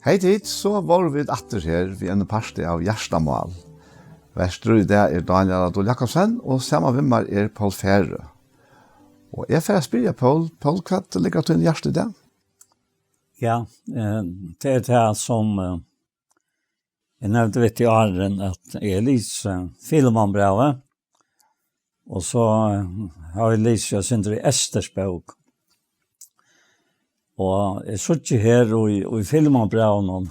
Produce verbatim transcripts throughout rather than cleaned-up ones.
Hey tit, so vóru vit aftur her við einum parti av Hjartamál. Vertur í dag er Daniel Adol Jakobsen, og saman við mær er Poul Færø. Og eg fari at spyrja Poul, Poul, hvat liggur tín hjarta í dag? Ja, eh, tað er tað sum, eh, eg nevndi við í áðrenn, at eg lesi Filemonbrævið, og so, eh, havi eg lisið eitt sindur í Esters bók. Og eg síggi her í, í Filemonbrævinum,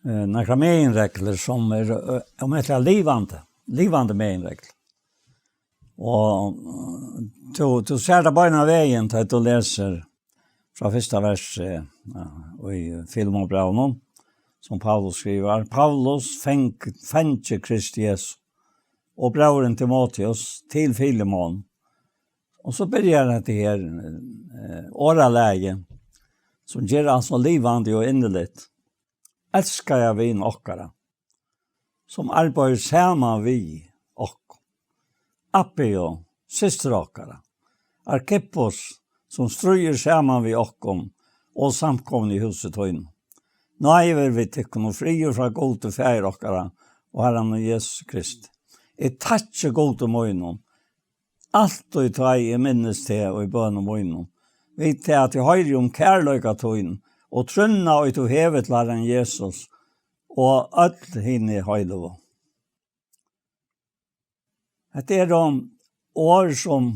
eh, nakrar meginreglur sum eru, eh, um ella livandi, livandi meginreglur. Og, eh, tú, tú sær tað beinan vegin, tá tú lesur frá fyrsta versi, eh, í Filemonbrævinum, sum Paulus skrivar. Paulus, fang-, fangi Kristi Jesu, og bróðirin Timoteus, til Filemon. Og so byrjar hetta her, eh, orðalagið, sum ger alt so livandi og inniligt. Elskaða vin okkara, sum arbeiðir saman við okkum. Apio, systir okkara. Arkippus, sum stríðir saman við okkum og samkomuni í húsi tínum. Náði veri við tykkum og friður frá Gudi, Faðir okkara, og Harranum Jesusi Kristi. Eg takki Gudi mínum, altíð tá eg minnist teg í bønum mínum, við tað at eg hoyri um kærleika tín og trúnna, ið tú hevur til Harran Jesus og øll hini heiligu. Hetta eru orð sum,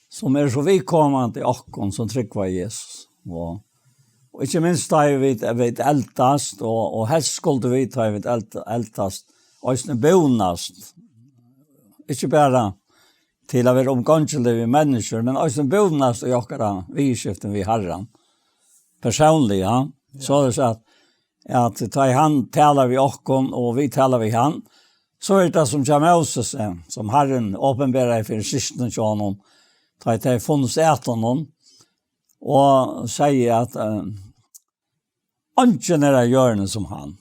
sum eru so viðkomandi okkum sum trúgva Jesus. Og, og ikki minst tá ið vit, vit eldast, og, og helst skuldu vit, tá ið vit eld-, eldast, eisini búnast. Ikki bara til at vera umgongilig við menniskjur, men eisini búnast í okkara viðurskiftum við Harran. Persónliga, ja. Soleiðis at, at tá ið hann talar við okkum, og vit tala við hann, so er tað sum hjá Moses, eh, sum Harrin opinberaði fyri systkinum hjá honum, tá ið tey funnust at honum, og segði at, eh, eingin er á jørðini sum hann.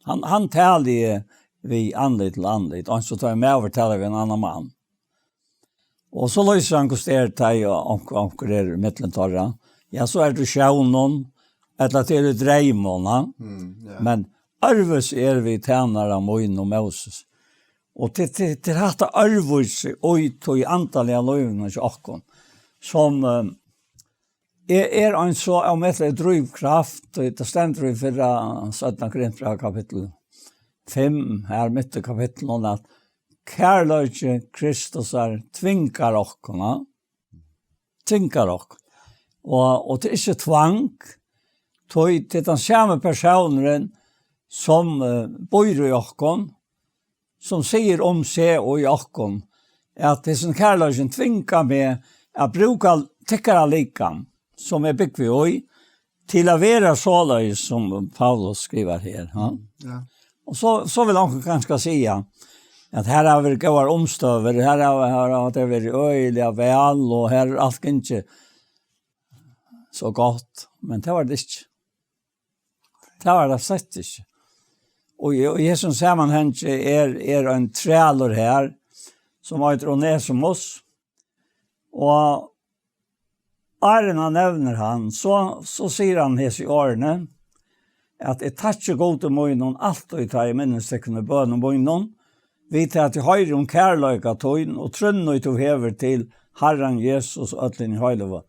Hann, hann talar við andlit til andlit, eins og tá ein maður talar við ein annan mann. Og so lýsir hann, hvussu tað er, tá ið onk-, onkur er millum teirra. Ja, so er tað í sjónum, ella tað er í dreymum, ha? Mm, ja. Men øðrvísi er við tænara mínum Moses. Og til, til, til hatta øðrvísi í tí andaliga lívinum hjá okkum, sum, eh, er, er ein so ómetaliga drívkraft, og tað stendur í fyrra, seinna Korintbræv kapittul fimm, her mitt í kapitlinum, at kærleiki Kristusar tvingar okkum, ja? Tvingar okkum. Og, og tað er ikki tvang, tí tað er tann sami persónurin, sum, eh, býr í okkum, sum sigur um seg og í okkum, at hesin kærleikin tvingar meg at brúka tykkara likam, sum eg búgvi í, til at vera soleiðis, sum Paulus skrivar her, ha? Ja. Og so, so vil onkur kanska siga, at her hava verið góðar umstøður, her hava, her hava tey verið øgiliga væl, og her er alt gingið so gott, men tað var tað ikki. Tað var tað slett ikki. Og í, í hesum samanhangi er, er ein trælur her, sum eitur Onesimus, og áðrenn hann nevnir hann, so, so sigur hann hesi orðini, at eg takki Gudi mínum altíð, tá eg minnist tykkum í bønum mínum, við tað at eg hoyri um kærleika tín og trúnna, ið tú hevur til Harran Jesus og øll hini heiligu.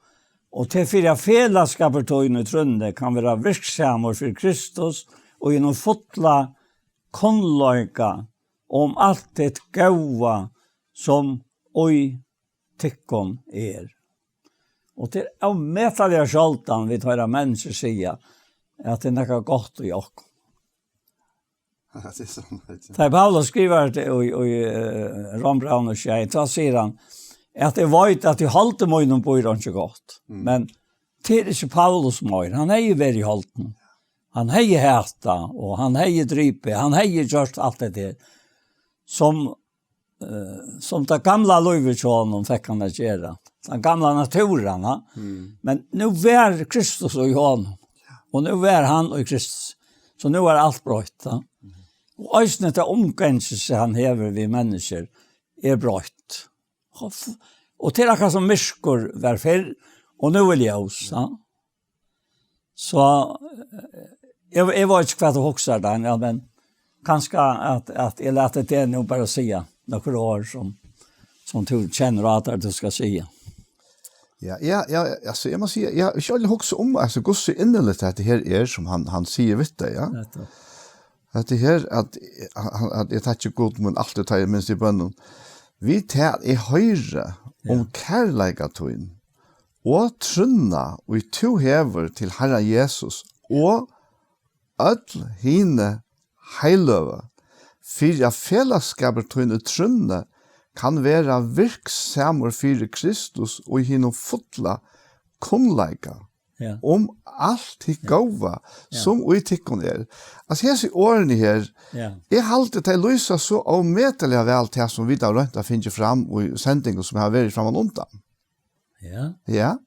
Og tað er fyri at felagsskapur tín í trúnni kann vera virksamur fyri Kristus, og í hinum fulla kunnleika um alt hitt góða, sum í tykkum er. Og tað er ómetaliga sjáldan vit hoyra menniskju siga, at tað er nakað gott í okkum. Ja, tað er sannheit, ja. Tá Paulus skrivar hetta í, í, eh, Rómbrævinum sjey, tá sigur hann, at eg veit, at í holdi mínum býr einki gott. Mm. Men tað er ikki Paulus meir. Hann hevði verið í holdinum. Hann hevði hatað, og hann hevði dripið, hann hevði gjørt alt hetta her, sum, eh, sum tað gamla lívið hjá honum fekk hann at gera. Tann gamla natúran, ha? Mm. Men nú var Kristus í honum, og nú var hann í Kristus. So nú er alt broytt, ha? Og eisini tað umgangis hann hevur við menniskjur er broytt. Og f-, og tað er akkurát sum myrkur var fyrr, og nú er ljós, ha? So, eh, eg, eg veit ikki hvat tú hugsar, Daniel, men kanska at, at eg lati teg nú bara siga nøkur orð sum, sum tú kennir at tú skal siga. Ja, ja, ja, altso, eg má siga, eg havi ikki ordiliga hugsað um, altso, hvussu inniligt hetta her er, sum hann, hann sigur við teg, ja. Nettopp. Hetta her, at, at, at eg takki Gud, men altíð tá eg minnist í bønum. Við tað eg hoyri um Ja. kærleika tín, og trúnna, ið tú hevur til Harran Jesus, og øll hini heiløgu, fyri at felagsskapur tín í trúnni kann vera virksamur fyri Kristus í hinum fulla kunnleika Ja. um alt hitt góða, Ja. sum í tykkum er. Altso, hesi orðini her, Ja. eg haldi, tey lýsa so ómetaliga væl tað, sum vit hava roynt at fingið fram í sendingum, sum hava verið framman undan. Ja. Ja,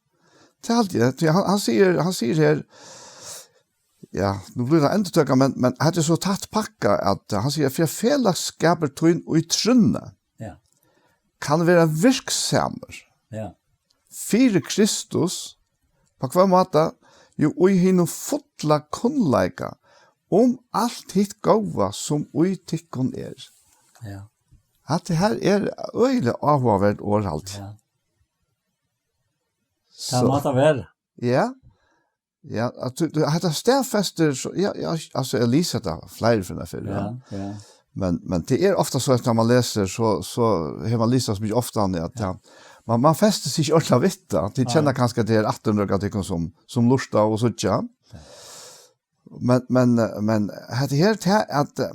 tað haldi eg. Tí hann, hann sigur, hann sigur her, ja, nú blívur tað endurtøka, men, men hetta er so tætt pakka, at hann sigur, fyri at felagsskapur tín í trúnni Ja. kann vera virksamur Ja. fyri Kristus, á hvønn máta, jú, í hinum fulla kunnleika um alt hitt góða, sum í tykkum er. Ja. Hatta her er øgiliga áhugavert orð, haldi eg. Ja. Tað So, má tað vera. ja. Ja, at tú, tú, hetta staðfestir, so, ja, ja, altso, eg lesi hetta fleiri ferðir fyrr, ja. Ja, ja. Men, men tað er ofta so, at tá man lesur, so, so hevur man lisið so mikið ofta, at, ja, man, man festir seg ikki ordiliga við tað. Tit Nei. kenna kanska tað her aftur, nøkur av tykkum sum, sum lurta og síggja. Ja. Men, men, men hetta her, tað at, eh,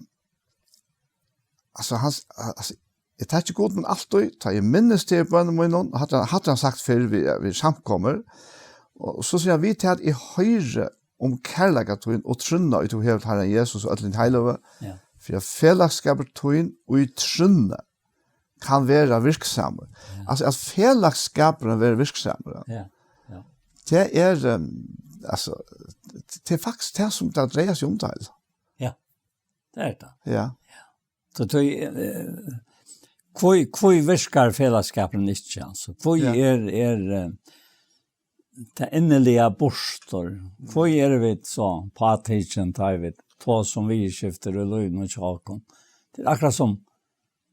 altso, hann, altso, eg takki Gud, men altíð, tá eg minnist teg í bønum mínum, hatta, hatta hann sagt fyrr við, við samkomur, og so sigur hann, við tað at eg hoyri um kærleika tín og trúnna, ið tú hevur til Harran Jesus og øll hini heiløgu, Ja. fyri at felagsskapur tín í trúnni kann vera virksamur. Ja. Altso, at felagsskapurin verður virksamur, ja. Ja. Ja. Tað er, ehm, altso, tað er faktiskt tað, sum tað dreiar seg um, tað, altso. Ja. Tað er tað. Ja. So tí, eh, hví, hví virkar felagsskapurin ikki, altso? Hví Ja. er, er, eh, tað inniliga burtur? Hví eru vit so pátikin, tá vit tosa um viðurskiftir í lívinum hjá okkum? Tað er akkurát sum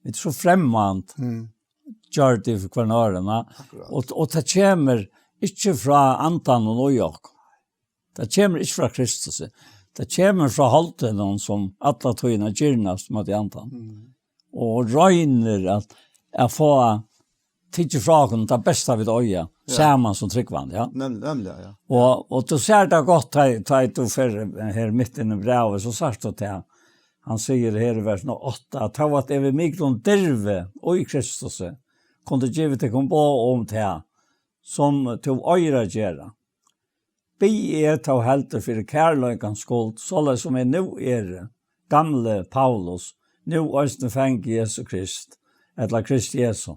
vit eru so fremmand, Mm. gjørd fyri hvørjum øðrum, ja. Akkurát. Og, og tað kemur ikki frá andanum í okkum. Tað kemur ikki frá Kristus. Tað kemur frá holdinum, sum alla tíðina girnast móti andanum. Mm. Og roynir at, at fáa tikið frá okkum tað besta vit eiga, Ja. saman sum trúgvandi, ja. Nem-, nemliga, ja. Og, og tú sær tað gott, tá, tá tú fer her mitt inn í brævið, so sært tú tað. Hann sigur her í vers átta, at tá at eg við miklum dirvi í Kristus, kundi givið tykkum boð um tað, sum tú eigur at gera. Biði eg tó heldur fyri kærleikans skuld, soleiðis sum eg nú eri, gamli Paulus, nú eisini fangi Jesu Krist, ella Krist Jesu.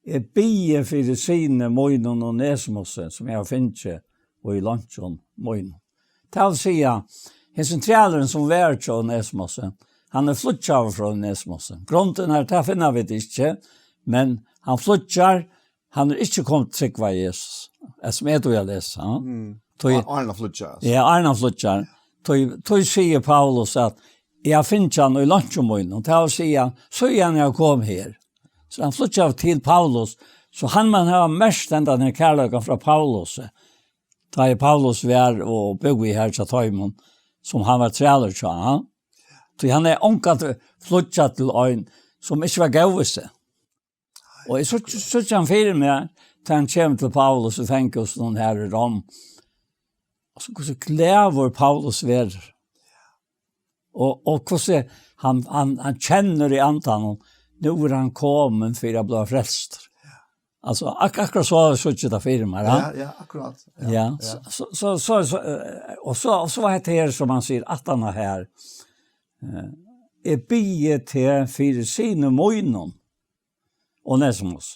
Eg biði fyri syni mínum Onesimusi, sum eg havi fingið í leinkjum mínum. Tað vil siga, hesin trælurin sum var hjá Onesimusi, hann er flýggjaður frá Onesimusi. Grundin er, tað finna vit ikki, men hann flýggjar, hann er ikki komin til trúgv á Jesus. Tað sum eg dugi at lesa, ha? Mm. Tí Á-, áðrenn hann flýggjar, altso. Ja, áðrenn hann flýggjar. Tí, tí sigur Paulus at, "Eg havi fingið hann í leinkjum mínum." Tað vil siga, síðan eg havi komið her. So hann flýggjar til Paulus, so hann man hava merkt hendan her kærleikan frá Paulus. Tá ið Paulus var og búði her hjá teimum, sum hann var trælur hjá, ha? Tí hann er ongantíð flýggjað til ein, sum ikki var góður við seg. Og eg síggi, síggi hann fyri meg, tá hann kemur til Paulus í fangahúsinum her í Rom. Og so hvussu glaður Paulus verður. Og, og hvussu hann, hann, hann kennir í andanum, nú er hann komin fyri at blíva frelstur. Altso, ak-, akkurát so síggi eg tað fyri mær, ja? Ja, ja, akkurát. Ja, Ja, ja. so, so, so, so, eh, og so, og so var hetta her, sum hann sigur, aftan á her. Eh, eg biði teg fyri syni mínum, Onesimus,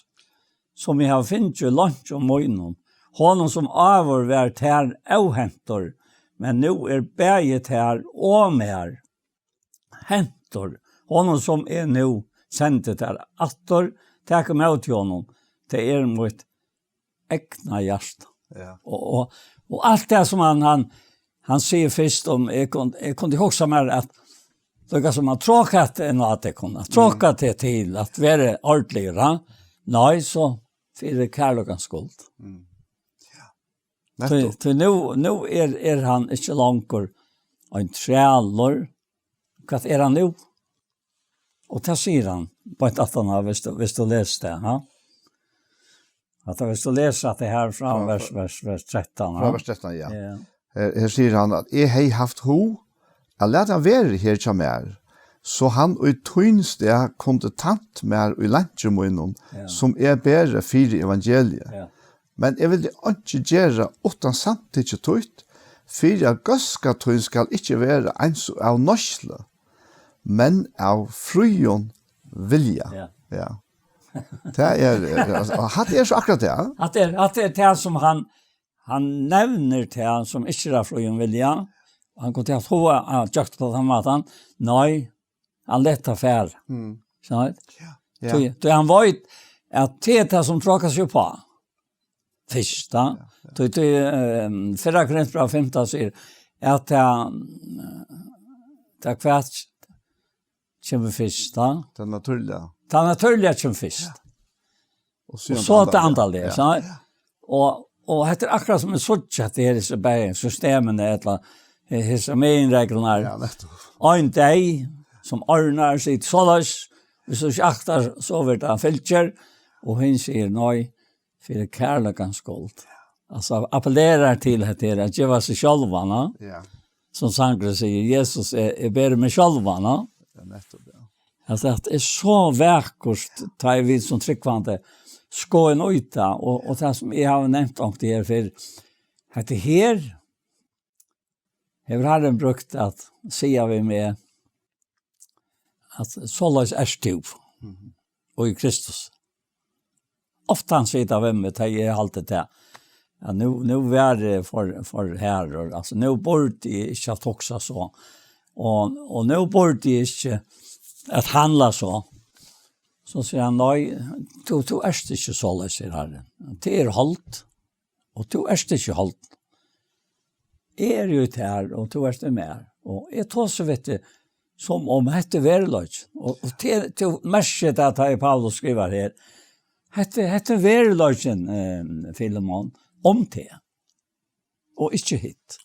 sum eg havi fingið í leinkjum mínum, honum sum áður var tær óhentur, men nú er bæði tær og mær hentur, honum sum eg nú sendi tær aftur, tak ímóti honum, tað er mítt egna hjarta. Ja. Og, og, Og alt tað sum hann, hann, hann sigur fyrst um, eg kun-, eg kundi hugsa mær at líka sum at tráka teg inn á tykkum, at tráka teg til at vera ordentligur, ha? Nei, so fyri kærleikans skuld. Mm. Tí, Nettupp. Tí nú, nú er, er hann ikki longur ein trælur. Hvat er hann nú? Og tað sigur hann, beint aftan á, hvis du, hvis du lesur tað, ha? At hvis du lesur at tað her frá Frá, vers, frá vers, vers trettan, frá ha? Vers trettan, ja. Ja. Her, her sigur hann at: «Eg hevði havt hug at lata hann verið her hjá mær, so hann í tín stað kundi tænt mær í lanki mínum, ja, sum eg beri fyri evangeliið. Ja. Men eg vildi einki gera uttan samtykki títt, fyri at góðska tín skal ikki vera eins og av nýtslu, men av fríum vilja.» Ja. Ja. Tað er, eh, altso, og hatta er so akkurát tað, ja. Hatta er, hatta er tað sum hann, hann nevnir tað sum ikki er av fríum vilja. Hann kundi havt hug at gjørt á tann mátan. Nei, hann læt tað fara. Mm. Skilst? Ja. Ja. Tí, tí hann veit at tað er tað sum trákar seg upp á. Fyrsta. Ja, ja. Tí, tí, ehm, fyrra Korintbræv fimtan sigur at tað, tað hvat kemur fyrst, ha? Tað natúrliga. Tað natúrliga kemur fyrst. Ja. Og Og síðan so tað andaliga. Andaliga, ja, so, og, og hetta er akkurát sum eg síggi, at tað er hesi bæði systemini, ella, eh, hesar meginreglurnar. Ja, nettupp. Ein deyð, sum ordnar seg soleiðis, hvis tú ikki aktar, so verður tað fylgir, og hin sigur nei, fyri kærleikans skuld. Altso, appellerar til hetta her, at geva seg sjálvan, ha? Ja. Sum sangurin sigur, Jesus, eg, eg beri meg sjálvan, ha? Ja, nettupp, ja. Altso, at tað er so vakurt, tá ið vit sum trúgvandi skoðin út av, og, og tað sum eg havi nevnt onkuntíð her fyrr, at tað her hevur Harrin brúkt at siga við meg, at soleiðis ert tú, mhm, og í Kristus. Ofta hann sigur tað við meg, tá eg haldi tað. Ja, nú, nú var eg for, for harður. Altso, nú burdi eg ikki havt hugsað so. Og, og nú burdi eg ikki at handla so. So sigur hann, nei, tú, tú ert ikki soleiðis, sigur Harrin. Tað er holdt, og tú ert ikki holden. Eg eri í tær, og tú ert í mær. Og eg tosi við teg, sum um hetta er veruleikin. Og, og til, til merkið at tá Paulus skrivar her, hetta, hetta er veruleikin, eh, Filemon, um teg. Og ikki hitt.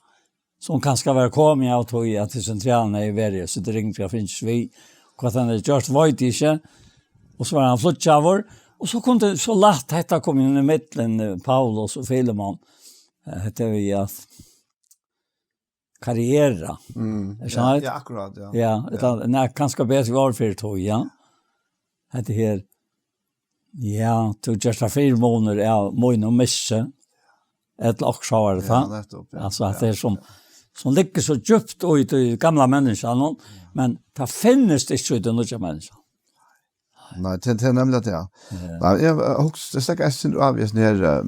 Sum kanska var komið av tí, at hesin trælurin hevði verið, so tað ringt at fingist við. Hvat hann hevði gjørt, veit eg ikki. Og so var hann flýggjaður. Og so kundi so lætt hetta koma inn í millum, eh, Paulus og Filemon. Eh, hetta við at karriera. Mm. Er ja, sant? Ja, akkurát, ja. Ja, ja. Ella, nei, kanska betri orð fyri tí, ja. Hetta her, ja, tú gert tað fyri munur av mínum missi, ella okkurt so var tað. Ja, nettupp, ja. Altso, at ja, tað er sum, ja, sum liggur so djúpt í tí gamla menniskjan, men tað finnist ikki í tí nýggja menniskjan. Nei, tað, tað er nemliga tað, ja. Ja. Nei, eg, eh, hugsi, tað steðgar eitt sindur av í hesum her, eh,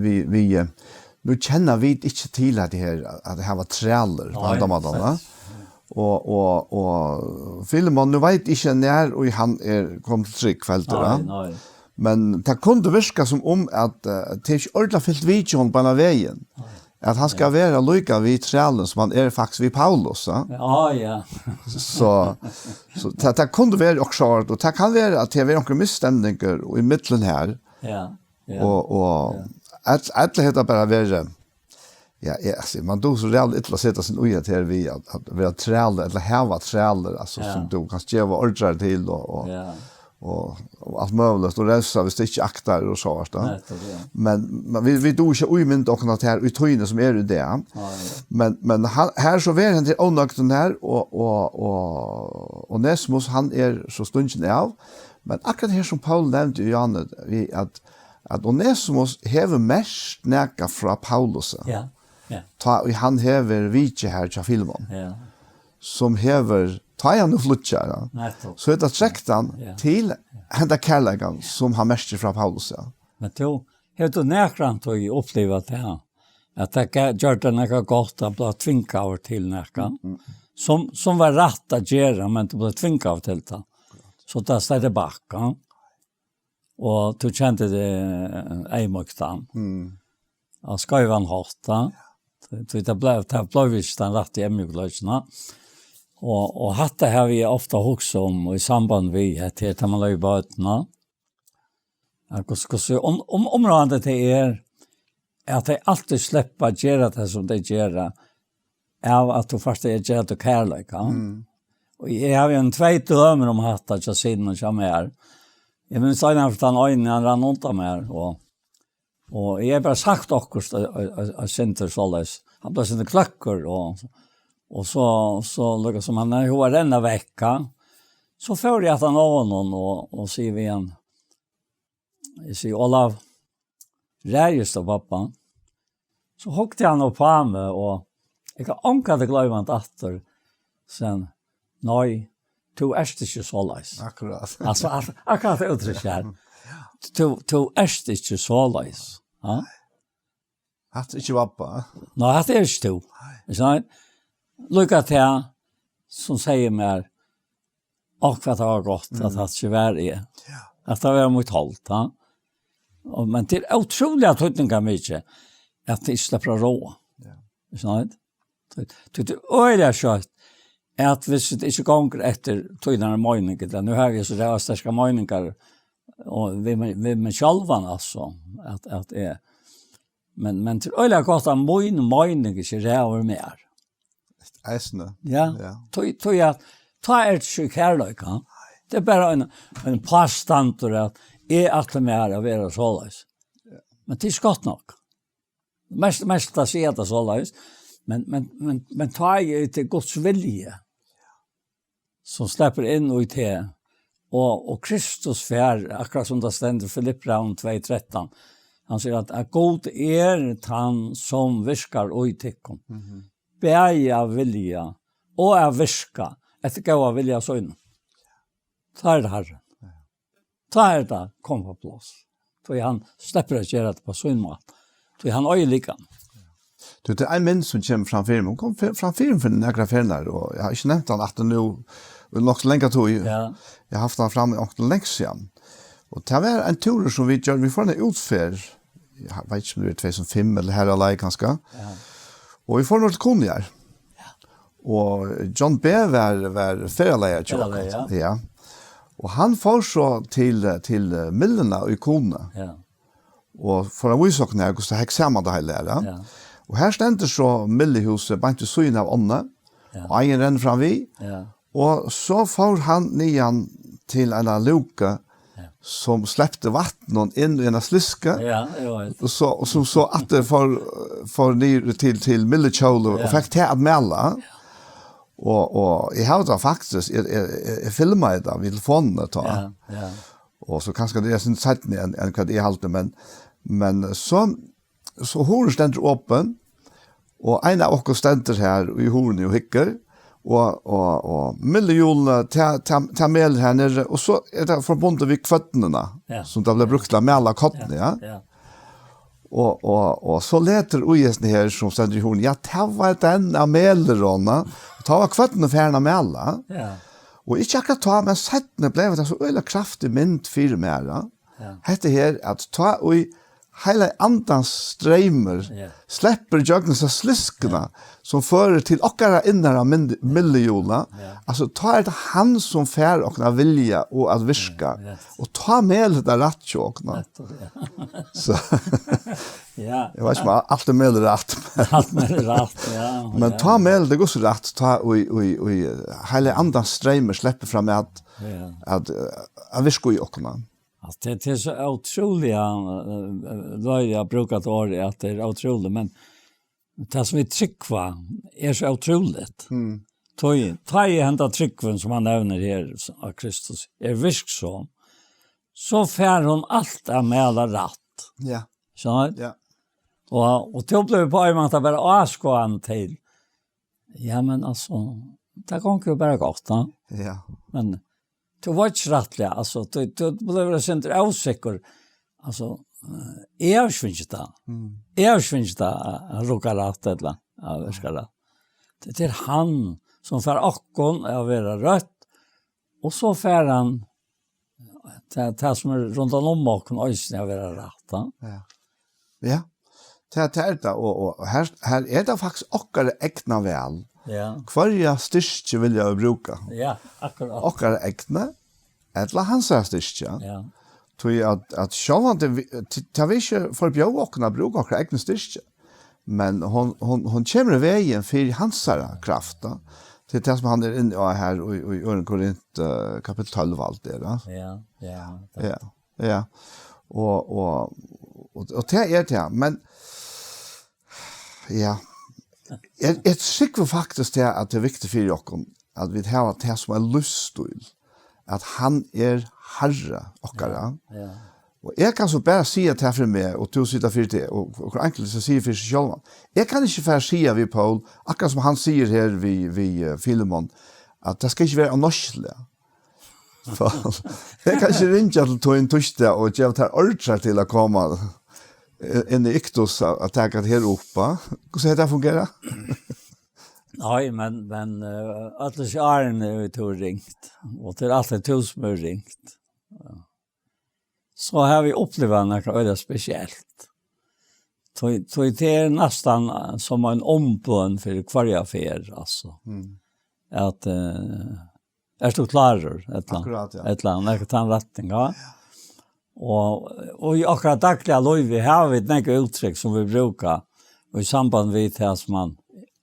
við, við, eh, nú kenna vit ikki til at tað her, at tað her var trælur, nei, á hendan mátan, va? Slett. Og, og, og Filemon, nú veit eg ikki nær, og hann er komin til trúgv, heldur, nei, va? Nei. Men tað kundi virka sum um at, eh, tað er ikki ordiliga fylgt við hjá honum beinan vegin. Nei. At hann skal, ja, vera líka við trælin sum hann er faktiskt við Paulus, ja? Ja, ja. So, so tað, tað kundi verið okkurt sort, og tað kann vera at tað er onkur misstemningur í millum her. Ja, ja. Og, og ja, at, at hetta bara verið, ja, eg, altso, man dugir so ræðuliga illa at seta seg í at her við at, at vera trælur, ella hava trælur, altso, ja, sum tú kanst geva ordrar til, og, og, ja, og, og alt møguligt, og revsa, hvis tað ikki aktar, og so vart tað. Nettupp, ja. Men, men vit, vit duga ikki at ímynda okkum at her í tíðini sum er í dag. Nei. Men, men her, her so verður hann til ónøgdin her, og, og, og Onesimus, hann er so stungin av. Men akkurát her sum Paul nevndi í Johannes, við at, at Onesimus hevur merkt nakað frá Paulusi. Ja, ja. Tá ið hann hevur vitjað her hjá Filemon. Ja. Sum hevur, tá ið hann nú flýggjar, ja. Nettupp. So hetta trekti hann, ja, til henda kærleikan sum hann merkir frá Paulus, ja. Men tú, hevur tú nakrantíð upplivað tað, at tað ga-, gjørdi tær nakað gott at blíva tvingaður til nakað, mm, mm, sum, sum var rætt at gera, men tú bleiv tvingaður til tað. So tað sett til baka, og tú kendi teg, eh, eyðmýktan. Mm. Á skeivan hátt, ja. Tí tað bleiv, tað bleiv ikki tann rætti eyðmjúkleikin, ha. Og, og hatta havi eg ofta hugsað um í samband við hetta her, tá man leyp børnina. Ja, hvussu, hvussu um, um, umráðandi tað er, at tey altíð sleppa at gera tað, sum tey gera, av at tú fært tey at gera tað kærleika. Mm. Og eg havi ein tvey dømir um hatta hjá synunum hjá mær. Eg minnist ein av tann eini, hann rann undan mær, og, og eg hevði bara sagt okkurt, og, og, og, og syndir soleiðis. Hann bleiv sindur kløkkur, og, og so, so líka sum hann hevði hug at renna vekk, ha. So fór eg aftan á honum og, og sigi við hann, eg sigi, Ólav, ræðist tú babba? So hugdi hann upp á meg, og eg kann ongantíð gloyma hann aftur. Sen, nei, tú ert ikki soleiðis. Akkurát. Altso, ak-, akkurát tað úttrykk her. Tú, tú ert ikki soleiðis. Ja? Hatta er ikki babba. Nei, hatta er ikki tú. Nei. Ikki sant? Líka tað sum sigur mær, og hvat tað var gott, at Mm. hatta ikki var eg. Ja. At tað var mítt hold, ha? Og, men tað er ótrúliga týdningarmikið, at tað ikki sleppur at ráða. Ja. Ikki sant? Tí, tí tað er øgiliga skjótt, at viss tað ikki gongur eftir tínari meining, ella nú havi eg so ræðuliga sterkar meiningar, og við meg, við meg sjálvan, altso, at, at eg, men, men tað er øgiliga gott, at mín meining ikki ræður mær. Eisini. Ja. Ja. Tí, tí at, tá er tað ikki kærleika. Tað er bara ein, ein pástandur at eg ætli mær at vera soleiðis. Ja. Men tað er ikki gott nokk. Mest, mest at siga tað soleiðis. Men, men, men, men tá er tað Guds vilji, sum sleppur inn í teg. Og, og Kristus fær, akkurát sum tað stendur í Filippibrævinum tvey trettan, hann sigur at, at Gud er tann, sum virkar í tykkum. Mhm. Bæði at vilja og at virka eftir góða vilja sínum. Tá er tað Harrin. Ja. Tá er tað kom á pláss. Tí hann sleppur at gera tað á sín máta. Tí hann eigur líka. Tú, tað er ein mynd sum kemur fram fyri meg. Hon kom fyri, fram fyri meg fyri nakrar ferðir, og eg havi ikki nevnt hann aftur nú í nokk so langa tíð. Ja. Eg havi havt hann fram í onkuntíð langt síðan. Og tað var ein túrur sum vit gjørdu. Vit fóru eina útferð. Eg veit ikki um tað var tvey túsund og fimm ella har á leið kanska. Ja. Og vit fóru nú til Kunoyar. Ja. Og John B. var, var ferðaleiðari hjá okkum. Ferðaleiðari, ja. Ja. Og hann fór so til, til, eh, mylluna í Kunoy. Ja. Og fór at vísa okkum her, hvussu tað hekk saman, tað heila her, ja. Ja. Og her stendur so mylluhúsið beint við síðuna av ánni. Ja. Og áin rennur fram við. Ja. Og so fór hann niðan til eina lúku, ja, sum slepti vatninum inn í eina slisku. Ja, eg veit. Og so, og sum so aftur fór, fór niður til, til mylluhjólið og, ja, fekk tað at mala. Ja. Og, og eg havi tað faktiskt, eg, eg, eg, eg filmaði tað við telefonini tá. Ja, ja. Og so kanska tað er eitt sindur seinni enn, enn hvat eg haldi, men, men so, so hurðin stendur opin, og ein av okkum stendur her í hurðini og hyggur, og, og, og mylluhjólini, tað, tað, tað melur her niðri, og so er tað forbundið við kvørnina, ja, sum tað bleiv brúkt til at mala kornið, ja, ja. Ja. Og, og, og so letur í hesum her, sum stendur í hurðini, ja, tað var tann av melurunum, og tá var kvørnin farin at mala. Ja. Og ikki akkurát tá, men seinni bleiv tað so øgiliga kraftig mynd fyri mær, ja. Ja. Hetta her, at tá í heilagi andans streymur, ja, sleppur gjøgnum hesa sliskuna, ja, sum førir til okkara innara mynd-, mylluhjól. Ja. Altso, tá er tað hann sum fær okkum at vilja og at virka. Ja, ja. Og tá melur tað rætt hjá okkum. Nettupp, ja. So. Ja. Eg veit ikki, um alt er melur rætt, men alt melur rætt, ja. Men ja, tá melur tað gott rætt, tá í, í, í heilagi andans streymur sleppur fram at, ja, at, eh, at virka í okkum. Altso, tað, tað er so ótrúliga, eh, eh, løgið at brúka tað orðið, at tað er ótrúligt, men tað sum vit trúgva er so ótrúligt. Mm. Tá, tá er henda trúgvin, sum hann nevnir her, á Kristus, er virksom, so fær hon alt at mala rætt. Ja. Skilur? Ja. Og, og tú blívur á ein máta bara áskoðandi til. Ja, men altso, tað gongur jú bara gott, ja. Ja. Men tú veitst ikki rættiliga, altso, tú, tú blívur eitt sindur ósikkur. Altso, eh, eg havi ikki fingið tað. Mm. Eg havi ikki fingið tað at rokna rætt ella at virka rætt. Tað, tað er hann sum fær okkum at vera røtt, og so fær hann tað, tað sum er rundan um okkum eisini at vera rætt, ja. Ja. Ja. Tað, tað er tað, og, og, og her, her er tað faktiskt okkara egna val. Ja. Hvørja styrki vilja vit brúka? Ja, akkurát. Okkara egna, ella hansara styrki, ja. Ja. Tí at, at sjálvandi, vi-, t-, tað vil ikki forbjóða okkum at brúka okkara egna styrki. Men hon, hon, hon kemur í vegin fyri hansara kraft, da. Til tað sum hann er inni á her í, í Øðrum Korint, eh, kapittul tólv, alt det, da. Ja, ja. Ja, ja. Og, og, og, og tað er tað, men, ja. Eg, eg trúgvi faktiskt tað, at tað er viktigt fyri okkum, at vit hava tað sum ein lívsstíl, at hann er harra okkara. Ja, ja. Og eg kann so bara siga tað fyri meg, og tú situr fyri teg, og, og hvør enkelt skal siga fyri seg sjálvan. Eg kann ikki fara at siga við Poul, akkurát sum hann sigur her við, við, eh, Filemon, at tað skal ikki vera óneistiligt. So, eg kann ikki ringja til tín týsdag og geva tær ordrar til at koma inn í Iktus at, at taka tað her upp, va? Hvussu hevur tað fungerað? Nei, men, men, eh, øll hesi árini hevur tú ringt, og tað er altíð tú sum hevur ringt. Ja. So havi eg upplivað nakað øgiliga spesielt. Tí, tí tað er næstan, eh, sum ein umbøn fyri hvørja ferð, altso. Mm. At, eh, ert tú klárur? Ella, akkurát, ja. Ella nakað í ta retning, ja. Og, og í okkara dagliga lívi hava vit nógv úttrykk sum vit brúka í samband við tað sum man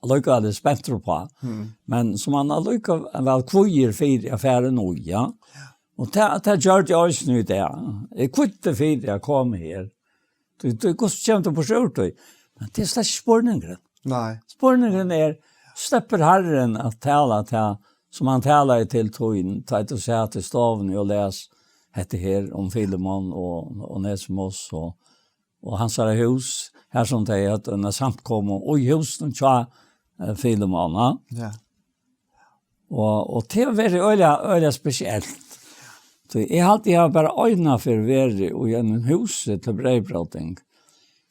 allíkavæl er spentur uppá, mm, men sum man allíkavæl kvíðir fyri at fara nú, ja. Og tað, tað gjørdi eg eisini í dag. Eg kvíddi fyri at koma her. Tú, tú, hvussu kemur tú burtur úr tí? Men tað er slett ikki spurningurin. Nei. Spurningurin er, sleppur Harrin at tala tað, sum hann talaði til tín, tá tú sat í stovuni og las hetta her um Filemon og, og Onesimus og, og hansara hús, har sum tey høvdu eina samkomu í húsinum hjá, eh, Filemon, ja? Ja. Og, og tað hevur verið øgiliga, øgiliga spesielt. So eg haldi, eg havi bara eina ferð verið í einum húsi til breyðbróting.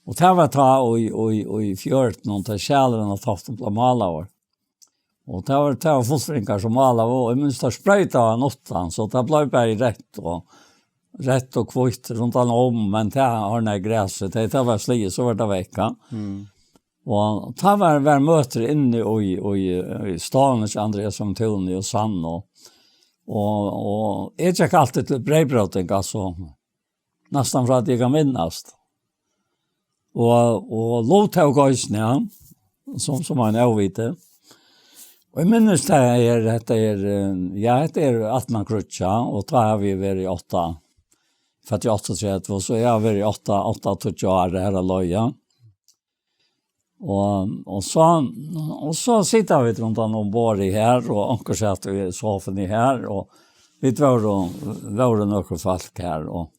Og tað var tá í, í, í fjørutan, tá sjalurin á Toftum bleiv málaður. Og tað var, tað var fullfringar sum málaðu, og eg minnist, tað sproytaðu hann uttan, so tað bleiv bara reytt og, reytt og hvítt rundan um, men tað ordnaði grasið, tað, tað var sligið, so var tað vekk, ja. Mm. Og tá var, var møtir inni í, í, í stovuni hjá Andreas um Túni og Sannu. Og, og eg gekk altíð til breyðbróting, altso, næstan frá at eg kann minnast. Og, og luttók eisini, ja, sum, sum ein óviti. Og eg minnist tað her, hetta er, eh, ja, hetta er aftan á kríggið, og tá havi eg verið í átta, føddur í áttaogtretivu, so eg havi verið í átta, átta, tíggju ár her á leið, ja. Og, og so, og so sita vit rundan um borðið her, og onkur sat í sofuni her, og vit vóru, vóru nøkur fólk her, og,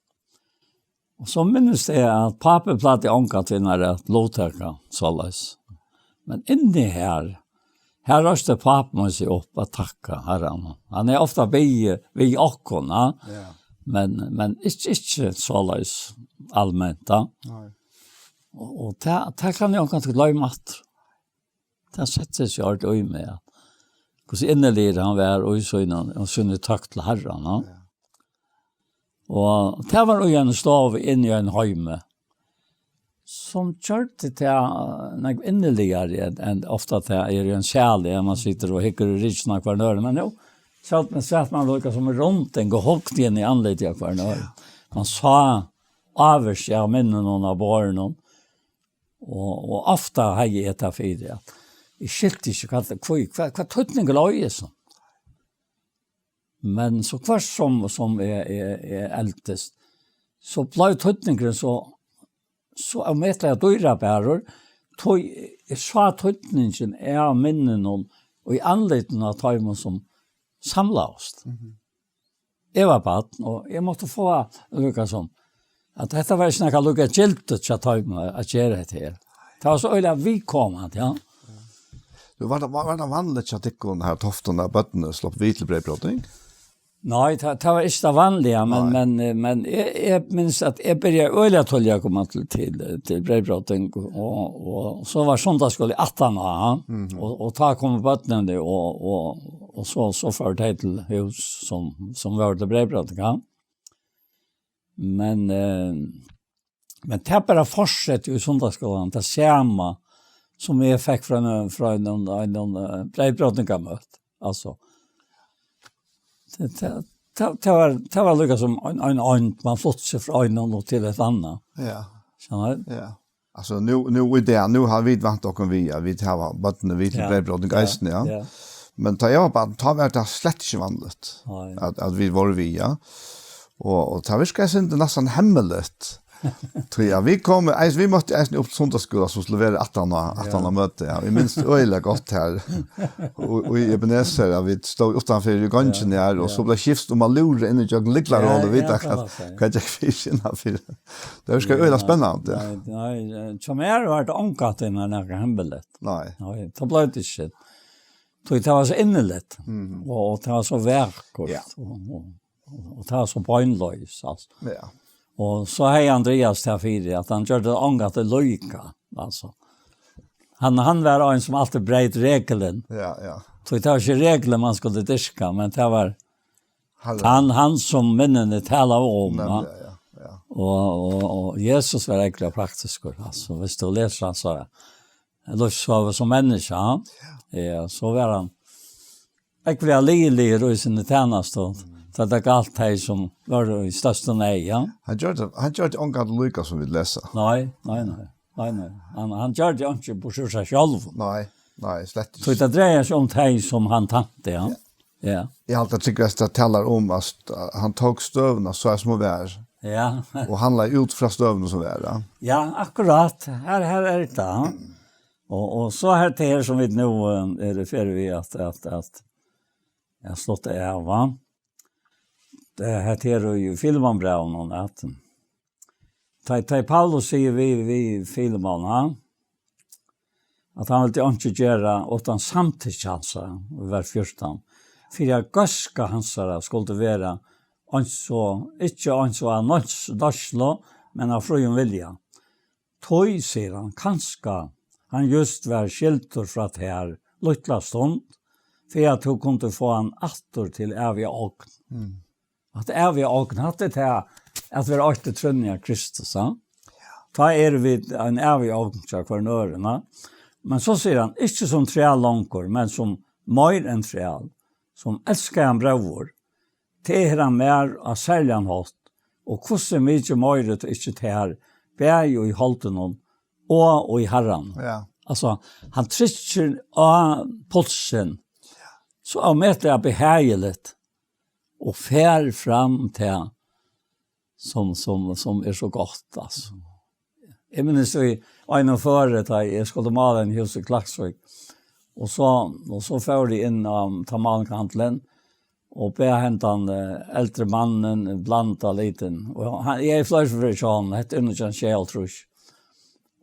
og so minnist eg, at pápi plagdi ongantíð at luttaka soleiðis. Men inni her, her reisti pápi mín seg upp at takka Harranum. Hann er ofta við, við okkum, ja. Ja. Men, men ikki, ikki soleiðis alment, ja. Nei. Og, og tað, tað kann eg ongantíð gloyma aftur. Tað setti seg ordiliga í meg, ja. Hvussu inniligur hann var í sínum, og síni tøkk til Harran, ja. Ja. Og tað var í eini stovu inni í einum heimi, sum gjørdi tað, eh, nógv inniligari enn, enn ofta tað er í einum sali, har man situr og hyggur í ryggjuna á hvørjum øðrum. Men nú sat man, sat man líka sum í runding og hugdi inn í andlitið á hvørjum øðrum. Ja. Man sá ávirki av minnunum á borðinum. Og, og ofta hevði eg tað fyri, at eg skilti ikki, hvat, hví, hvat, hvat týdningur lá í hesum. Men so hvørt sum, sum eg, eg, eg eldist, so bleiv týdningurin so, so ómetaliga dýrabærur, tí eg sá týdningin av minnunum í andlitinum á teimum, sum samlaðust. Mhm. Eg var barn, og eg mátti fáa líka sum, at hetta var ikki nakað líka gildigt hjá teimum at gera hetta her. Tað var so øgiliga viðkomandi, ja. Nú, var tað, var, var tað vanligt hjá tykkum her á Toftum, at børnini sluppu við til breyðbróting? Nei, tað, tað var ikki tað vanliga, men, nei, men, eh, men eg, eg minnist, at eg byrjaði øgiliga tíðliga at koma til, til, til breyðbróting, og, og, og so var sunnudagsskúli aftan á, mhm, og, og tá komu børnini, og, og, og so, so fóru tey til hús, sum, sum vóru til breyðbróting, ja. Men, eh, Men tað bara fortsetti í sunnudagsskúlanum, tað sama sum eg fekk frá einum, frá einum, einum, eh, breyðbrótingarmøti. Altso, tað, tað, tað, tað var, tað var líka sum ein, ein, ein, man flutti seg frá einum og til eitt annað. Ja. Skilur? Ja. Altso, nú, nú í dag, nú hava vit vant okkum við, at vit hava børnini við til Ja, breyðbróting ja, eisini, ja. ja. Men tá eg var barn, tá var tað slett ikki vanligt, Nei. at, at vit vóru við, ja. Og, og tað virkaði sum tað næstan hemmeligt. Tí at vit komu, eis-, vit møttu eisini upp til sunnudagsskúla, sum skuldi vera aftan á, aftan á Ja. møti, ja. Eg minnist øgiliga gott her. Og, og í Ebenezer, ja, vit stóðu uttanfyri í gongini Ja, her, og ja. so bleiv skift um at lúra inn í gjøgnum lyklaholið, Ja, vita ja, hvat, tað var tað. hvat gekk fyri innanfyri. Tað virkaði øgiliga Ja, spennandi. nei, nei, eh, hjá mær var tað ongantíð nakað hemmeligt. Nei. Nei, tað bleiv tað ikki. Tí tað var so inniligt. Mhm. Og, og tað var so vakurt. Ja. Og, og, og tað var so beinleiðis, altso. Ja. Og so hevði Andreas tað fyri, at hann gjørdi tað ongantíð líka, altso. Hann, hann var ein sum altíð breyt reglin. Ja, ja. Tí tað var ikki reglin man skuldi dyrka, men tað var Harra. hann, hann sum minnini talaðu um, ja. Nemliga, ja, ja. Og, og, og Jesus var øgiliga praktiskur, altso, viss tú lesur hansara lívssøgu sum menniskja, ja, so var hann øgiliga liðiligur í síni tænastu, Mm. tá tað galt tey sum vóru í størstu neyð, ja. Hann gjørdi, hann gjørdi ongantíð líka sum vit lesa. Nei, nei, nei. Nei, nei. Hann, hann gjørdi einki burtur úr sær sjálvum. Nei, nei, slett Tí ikki. tað dreiar seg um tey sum hann tænti, ja. Ja. Ja. Eg haldi at Trygvi Estra talar um at st-, hann tók støðuna so sum hon var. Ja. Og handlaði út frá støðuni sum var, ja. Ja, akkurát. Her, her er tað. Og, og so er tað her sum vit nú, eh, eru ferdig við at, at, at, at slutta av, va? Tað er hetta her í Filippibrævinum, at tá, tá Paulus sigur við, við Filippibrævinum, ha? At hann vildi einki gera uttan samtykki hansara, vers fjúrtan. Fyri at góðska hansara skuldi vera eins og, ikki eins og av neins loysni, men av fríum vilja. Tí, sigur hann, kanska hann júst var skildur frá tær lítla stund, fyri at tú kundi fáa hann aftur til æviga ogn. Mm. At æviga ogn, hatta er tað at vera eitt í trúnni av Kristus, ha? Tá eru vit ein ævig ogn hjá hvørjum øðrum, ha? Men so sigur hann, ikki sum træl longur, men sum meir enn træl, sum elskaðan bróður, tilheyra mær á serligan hátt, og hvussu mikið meiri tá ikki tær, bæði í holdinum og í Harranum. Ja. Altso, hann trykkir á pulsin, so ómetaliga behageligt, og fær fram tað, sum, sum, sum er so gott, altso. Eg minnist í einum føri, tá eg skuldi mála inn hús í Klaksvík, og so, og so fór eg inn á, tá málningarhandilin, og bað hendan, eh, eldri mannin blanda litin. Og hann, eg hevði fleiri ferðir hjá honum, hetta er nítjan hundrað og sjeyoghálvtrýss.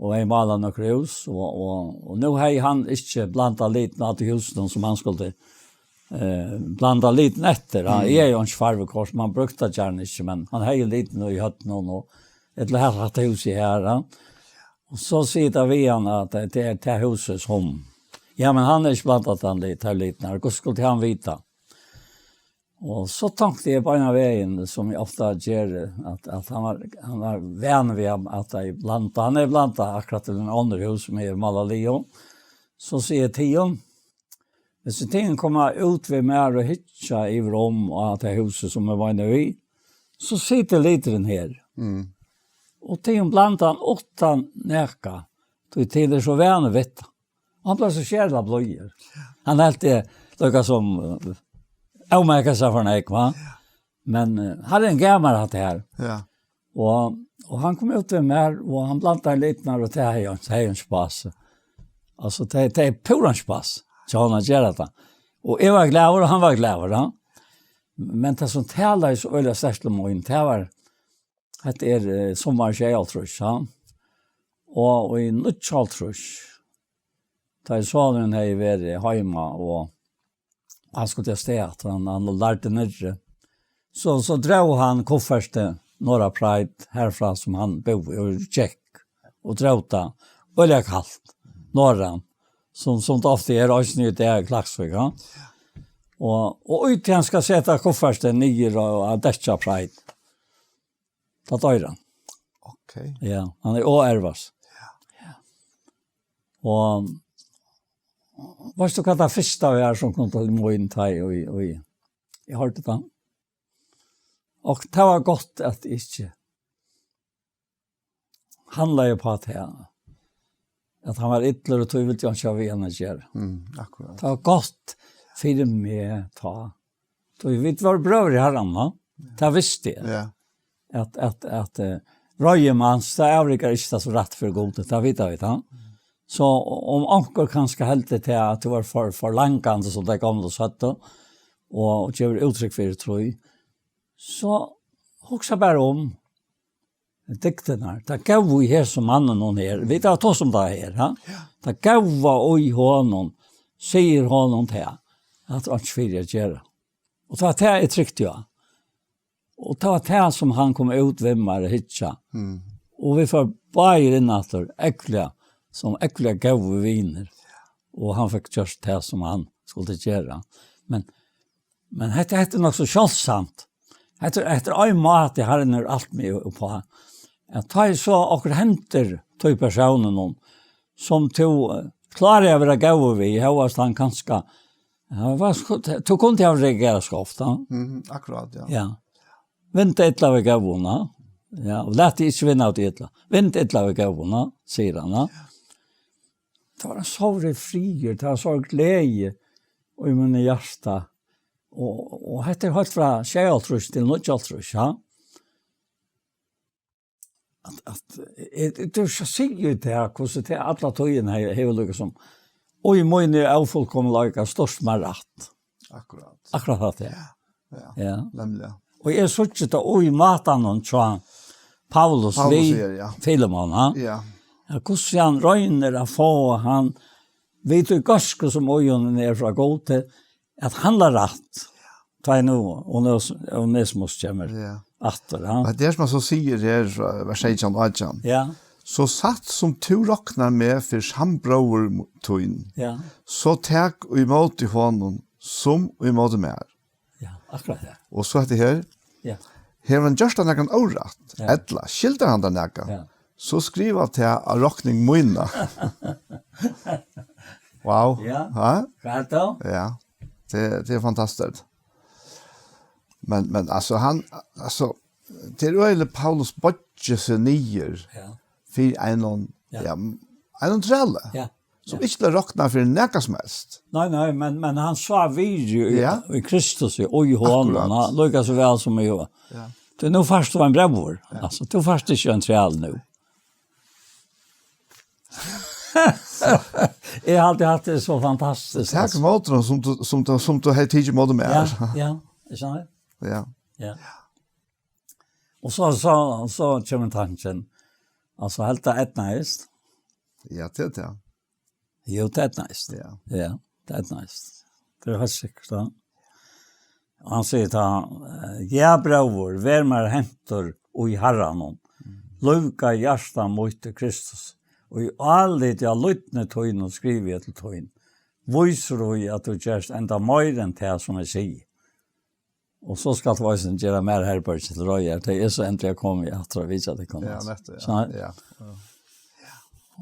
Og eg málaði nøkur hús, og, og, og nú hevði hann ikki blandað litin á tí húsinum sum hann skuldi, eh, blanda litin eftir. Hann, Mm. eg hevði jo ikki farvukort, man brúkti tað gjarna ikki, men hann hevði litin í høvdinum, og ella har hatta húsið her, ja. Og so sigur tað við hann at tað, tað er tað húsið sum, ja, men hann hevur ikki blandað tann lit-, tað litin her, hvussu skuldi hann vita? Og so tonkti eg beinanvegin, sum eg ofta geri, at, at hann var, hann var vanur við at, at eg blanda. Hann hevur blandað akkurát til eini onnur hús, sum eg málaði liðug. So sigi eg til hann, viss tit koma út við mær og hyggja yvir um á tað húsið, sum eg meini við, so situr liturin her. Mm. Og tit blanda hann uttan nakað, tí tit eru so vanir við tað. Og hann bleiv so sera blíður. Hann helt tað líka sum, eh, ómakað seg for nógv, va? Men, eh, hann er ein gamal, hatta her. Ja. Og, og hann kom út við mær, og hann blandaði litirnar, og tað hevði hann, tað hevði hann spas. Altso, tað, tað er púran spas, hjá honum at gera tað. Og eg var glaður, og hann var glaður, ja. Men tað sum talaði so øgiliga sterkt til mín, tað var, hetta er, eh, summar sjeyoghálvtrýss, ja. Og í níggjuoghálvtrýss, tá ið sonurin hevði verið heima, og hann skuldi avstað, at hann, hann lærdi niðri. So, so dró hann kuffertið norður á Pride, herfrá sum hann búði og gekk, og dró tað øgiliga kalt norðan, sum, sum tað ofta er, eisini í dag í Klaksvík, ja. Og, og í tí hann skal seta kuffertið niður á, á dekkið á Pride, tá doyr hann. Ok. Ok. Ja, hann er óervast. Ja. Og veitst tú hvat tað fyrsta var, sum kom til mín, tá eg, eg, eg, eg hoyrdi tað? Og tað var gott, at eg ikki handlaði upp á tað, at hann var illur, og tí vildi hann ikki hava við hann at gera. Mm, akkurát. Tað var gott fyri meg tá. Tí vit vóru brøður í Harranum, tá. Tað visti eg. Ja. At, at, at, eh, reiði mans, tað avrigar ikki tað sum rætt fyri Gudi, tað vita vit, tá. So um onkur kanska heldur til at tú var for, for langandi, sum tey gomlu søgdu, og, og gevur úttrykk fyri trý, so hugsa bara um dygdirnar. Tað góða í hesum manninum her. Vit hava tosað um tað her, ha? Ja. Tað góða í honum, sigur honum tað, at hann ikki fyri at gera. Og tað var tað, eg trykti á. Og tað var tað, sum hann kom út við mær at hyggja. Mm. Og vit fóru báðir inn aftur, ógvuliga, sum ógvuliga góðir vinir. Og hann fekk gjørt tað, sum hann skuldi gera. Men, men hetta, hetta er nokk so sjáldsamt. Hetta er, hetta er ein máti, Harrin hevur alt meg upp á. At tá eg so okkurt hendir tí persóninum, sum tú, eh, klárar at vera góður við, hóast hann kanska, ja, hvat sku-, tú kundi hava reagerað skeivt, ja. Mhm, akkurát, ja. Ja. Vinda illa við góðum, ja. Ja, og lat teg ikki vinna av tí illa. Vind illa við góðum, ja, sigur hann, ja. Tað var ein sórur friður, tað var sórur gleði í mínum hjarta. Og, og hetta er heilt frá sjeyoghálvtrýss til níggjuoghálvtrýss, ja. At, at, eh, eh, tú skal siga tað, hvussu tað alla tíðina he-, hevur líka sum, og í míni ófullkomleika stórt mær rætt. Akkurát. Akkurát hatta, ja. Ja, ja. Ja. Nemliga. Og eg síggi tað í mátanum hjá Paulus Paulus við her, ja. Filemon, ha? Ja. Ja, hvussu hann roynir at fáa hann við tí góðsku sum í honum er frá Gudi, at handla rætt. Tá er nú, Ones-, Onesimus kemur Ja. aftur, ha? Og tað er sum hann so sigur her, frá vers seytjan og átjan. Ja. So satt sum tú roknar meg fyri sambróður tín, Ja. so tak í móti honum sum í móti mær. Ja, akkurát, ja. Og so hetta her. Ja. Hevur hann gjørt tær nakran órætt, Ja. ella skyldar hann tær nakað, Ja. so skriva tað á rokning mína. Wow. Ja. Ha? Hvat tá? Ja. Tað, tað er fantastiskt. Men, men altso, hann, altso, tað er øgiliga Paulus boyggir seg niður Ja. fyri einum, Ja. ja, einum træli, Ja. sum Ja. ikki bleiv roknað fyri nakað sum helst. Nei, nei, men, men hann sá virði í, Ja. í Kristus, í, í honum, Akkurát. ha, líka so væl sum í Ja. Tú, nú fært tú ein bróður. Ja. Altso, tú fært ikki ein træl nú. Eg havi altíð havt tað so fantastiskt, Tak altso. móti honum sum tú, sum tú, sum tú hevði tikið móti mær. Ja, ja, eg sá tað. Ja. Ja. Og so, so, so kemur tankin, altso, helt tað eydnaðist. Ja, tað er tað. Jú, tað eydnaðist. Ja. Ja, tað eydnaðist. Tað er heilt sikkurt, ja. Og hann sigur tá, eh, "Ja, bróður, ver mær hentur í Harranum. Mm. Lívga hjarta mítt til Kristus. Og í áliti á lydni tínum skrivi eg til tín. Vísur í, at tú gerst enda meira enn tað, sum eg sigi." Og so skalt tú eisini gera mær herbergi til reiðar, tá eg so endiliga komi aftur at vitja tykkum. Ja, nettupp, ja. So, Ja, ja.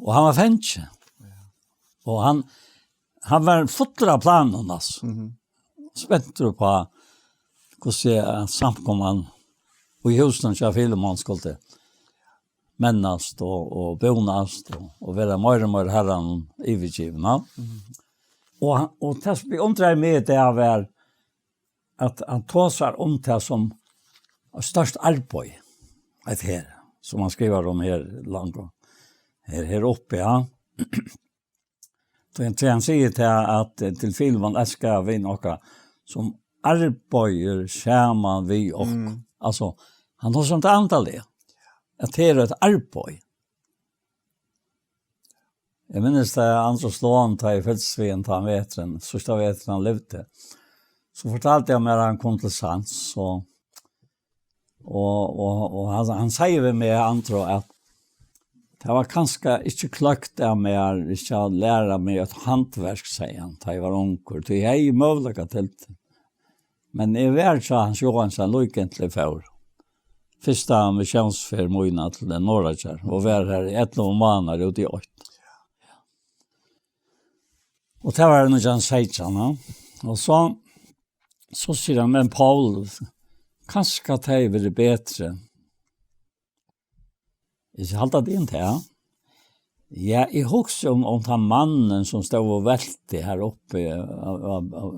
Og hann var fangin. Ja. Og hann, hann var fullur av planum, altso. Mhm. Spentur upp á hvussu, eh, samkoman í húsinum hjá Filemon skuldi mennast og, og búnast og, og vera meira og meira Harranum yvirgivin, ja. Mhm. Og hann, og tað sum eg undraði meg í dag var, at hann tosar um tað sum eitt stórt arbeiði, hetta her, sum hann skrivar um her langt, her, her uppi, ja. Tí, tí hann sigur tað at, eh, til Filemon, elskaða vin okkara, sum arbeiðir saman við okkum. Mm. Altso, hann tosar um tað andaliga, at tað er eitt arbeiði. Eg minnist, eh, Andrus Lon, tá eg fylgdist við honum tann veturin, síðsta veturin hann livdi, so fortaldi hann mær, at hann kom til sans, og, og, og, og hann, hann segði við meg, Andro, at tað var kanska ikki kløkt av mær ikki at læra meg eitt handverk, segði hann, tá eg var ungur, tí eg hevði møguleika til tað. Men eg var hjá Hans Johansen líka inntil eg fór. fyrsta missiónsferð mína til Norðoyggjar, og var har í ellivu mánaðir út í eitt. Og tað var nítjan hundrað og seytjan, ja. Og so, so sigur hann: "Men Paul, kanska tað hevði verið betri." Eg sigi: "Halda tygum tað?" Ja, eg hugsi um, um tann mannin, sum stóð og velti har uppi, av, av, av,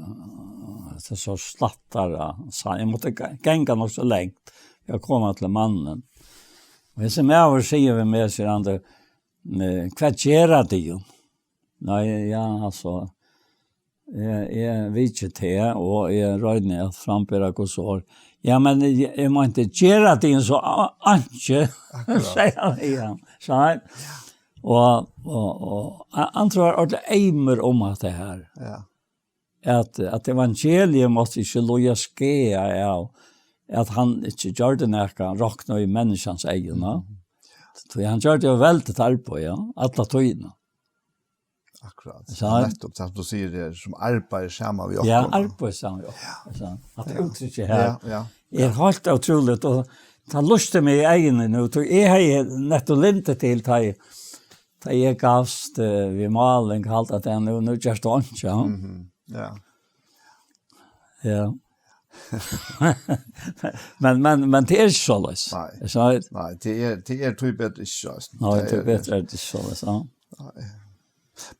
av, so slættar, ja. So eg mátti ga-, ganga nokk so langt, fyri at koma til mannin. Og hesin maður sigur við meg, sigur hann: "Eh, hvat gera tygum?" Nei, ja, altso, eg, eg vitji teg, og eg royni at frambera Guds orð. Ja, men eg, eg má ikki gera tygum so a-, einki, sigur hann, ja. So hann, og, og, og a-, hann trúði ordiliga eymur um at tað her. Ja. At, at evangeliið mátti ikki líða skaða av, at hann ikki gjørdi nakað, rokna í menniskjans eygum, ja. Mhm. Tí hann gjørdi jo veldigt arbeiði, ja, alla tíðina. Akkurát. So hann, nettopp, tað sum tú sigur her, sum arbeiðir saman við okkum. Ja, arbeiðir saman við okkum. So, at tað úttrykki her, ja, ja, er heilt ótrúligt, og tað lýsti meg í eyguni nú, tí eg hevði nettopp lyndi til, tá eg, tá eg gavst, eh, við máling, halda at eg nú, nú gerst tað einki, ja. Mhm, ja. Ja. Men, men, men tað er ikki soleiðis. Nei. Eg sá, nei, tað er, tað er tíbetur ikki soleiðis. Nei, tað er, tíbetur er tað ikki soleiðis, ja. Nei.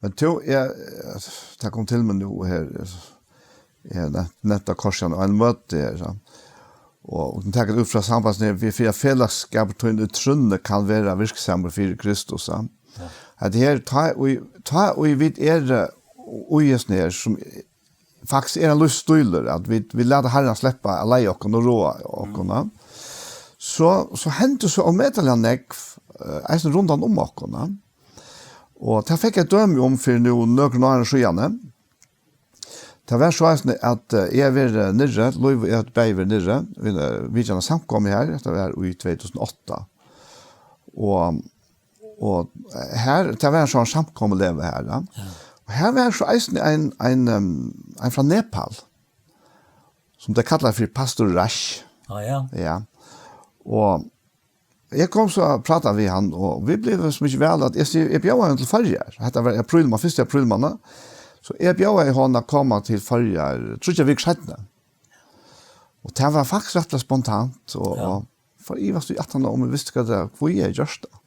Men tú, eg, tað kom til meg nú her, eg nevnt, nevnt av korsan og ein møti her, so. Og, og taka tað út frá sambandsnetið, við fyri at felagsskapur tín í trúnni kann vera virksamur fyri Kristus, so. Ja. At her, tá í, tá í vit eru, eh, í hesum her, sum faktiskt er ein lívsstílur, at vit, vit lata Harran sleppa at leiða okkum og ráða okkum, ja. So, so hendi so ómetaliga nógv, eh, eisini rundan um okkum, ja. Og tað fekk eg dømi um fyri nú nøkrum árum síðani. Tað var so eisini, at, eh, eg havi verið niðri, Lív og eg høvdu bæði verið niðri, við, eh, vitjað eina samkomu her, tað var í tvey túsund og átta. Og, og her, tað var ein sånn samkomuleva her, ja. Ja. Og her var so eisini ein, ein, em, ein frá Nepal, sum tey kalla fyri pastor Rash. Ah, ja. Ja. Og eg kom so at prata við hann, og vit blivu so mikið væl, at eg sigi, eg bjóðaði hann til Føroyar. Hetta var í apríl, man, fyrsta apríl, man. So eg bjóðaði honum at koma til Føroyar tríggjar vikur seinni. Og tað var faktiskt rættiliga spontant, og, ja, og for eg var í aftan, um eg visti hvat tað, hví eg gjørdi tað.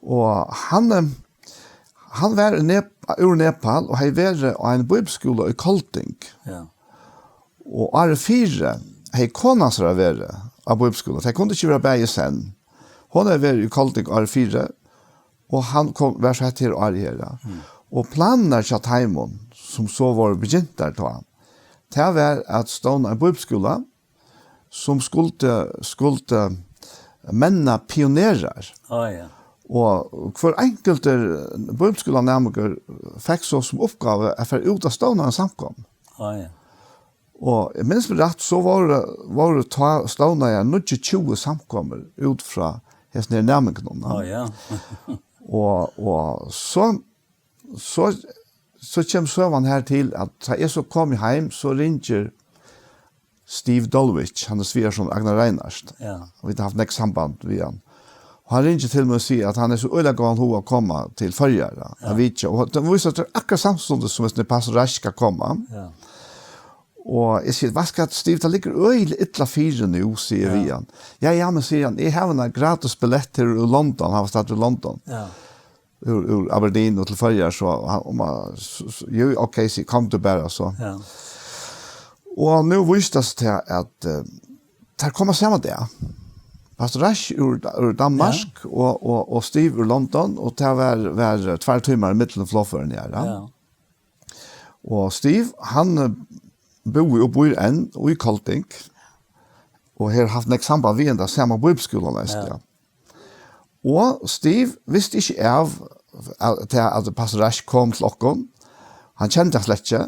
Og hann, eh, hann var í Nep-, úr Nepal og hevði verið á ein bíbliuskúla í Kolding. Ja. Og árið fyri hevði kona hansara verið á bíbliuskúla. Tey kundu ikki vera bæði í senn. Hon hevði verið í Kolding árið fyri, og hann kom, var so hetta her árið her, ja. Mm. Og planirnar hjá teimum, sum so vóru begyntar tá, tað var at stovna ein bíbliuskúla, sum skuldi, skuldi menna pionerar. Á, ja. Og hvør einkultur bíbliuskúlanæmingur fekk so sum uppgávu at fara út at stovna ein samkomu. Á, ja. Og eg minnist meg rætt, so vóru, vóru tá stovnaðar níggjuogtjúgu samkomur út frá hesum her næmingunum. Á, ja. Og, og so, so, so kemur søgan her til, at tá eg so komi heim, so ringir Steve Dolwich, hann er svigersonur Agnar Reinhardt. Ja. Og vit hava havt nógv samband við hann. Og hann ringir til meg og sigur, at hann hevur so øgiliga góðan hug at koma til Føroyar, ja, ja, at vitja. Og tað vísir, at tað er akkurát samstundis, sum hesin pastor Rash skal koma. Ja. Og eg sigi, "Veitst tú hvat, Steve, tað liggur øgiliga illa fyri nú," sigi eg, ja, við hann. "Ja, ja, men," sigur hann, "eg havi eina gratis billett her úr London," hann var staddur í London. Ja. Úr, úr Aberdeen og til Føroyar, so hann, um hann, so, so, "Jú, ok," sigi, "kom tú bara," so. Ja. Og nú vísti tað seg til at, eh, teir koma sama dag. Pastor Rash úr, úr Danmark, ja, og, og, og Steve úr London, og tað var, var tveir tímar ímillum flogførini her, ja. Ja. Og Steve, hann, eh, búði og býr enn í Kolding, og hevur havt nógv samband við henda sama bíbliuskúlan, veitst tú, ja. Og Steve visti ikki av, at, til at pastor Rash kom til okkum. Hann kendi hann slett ikki,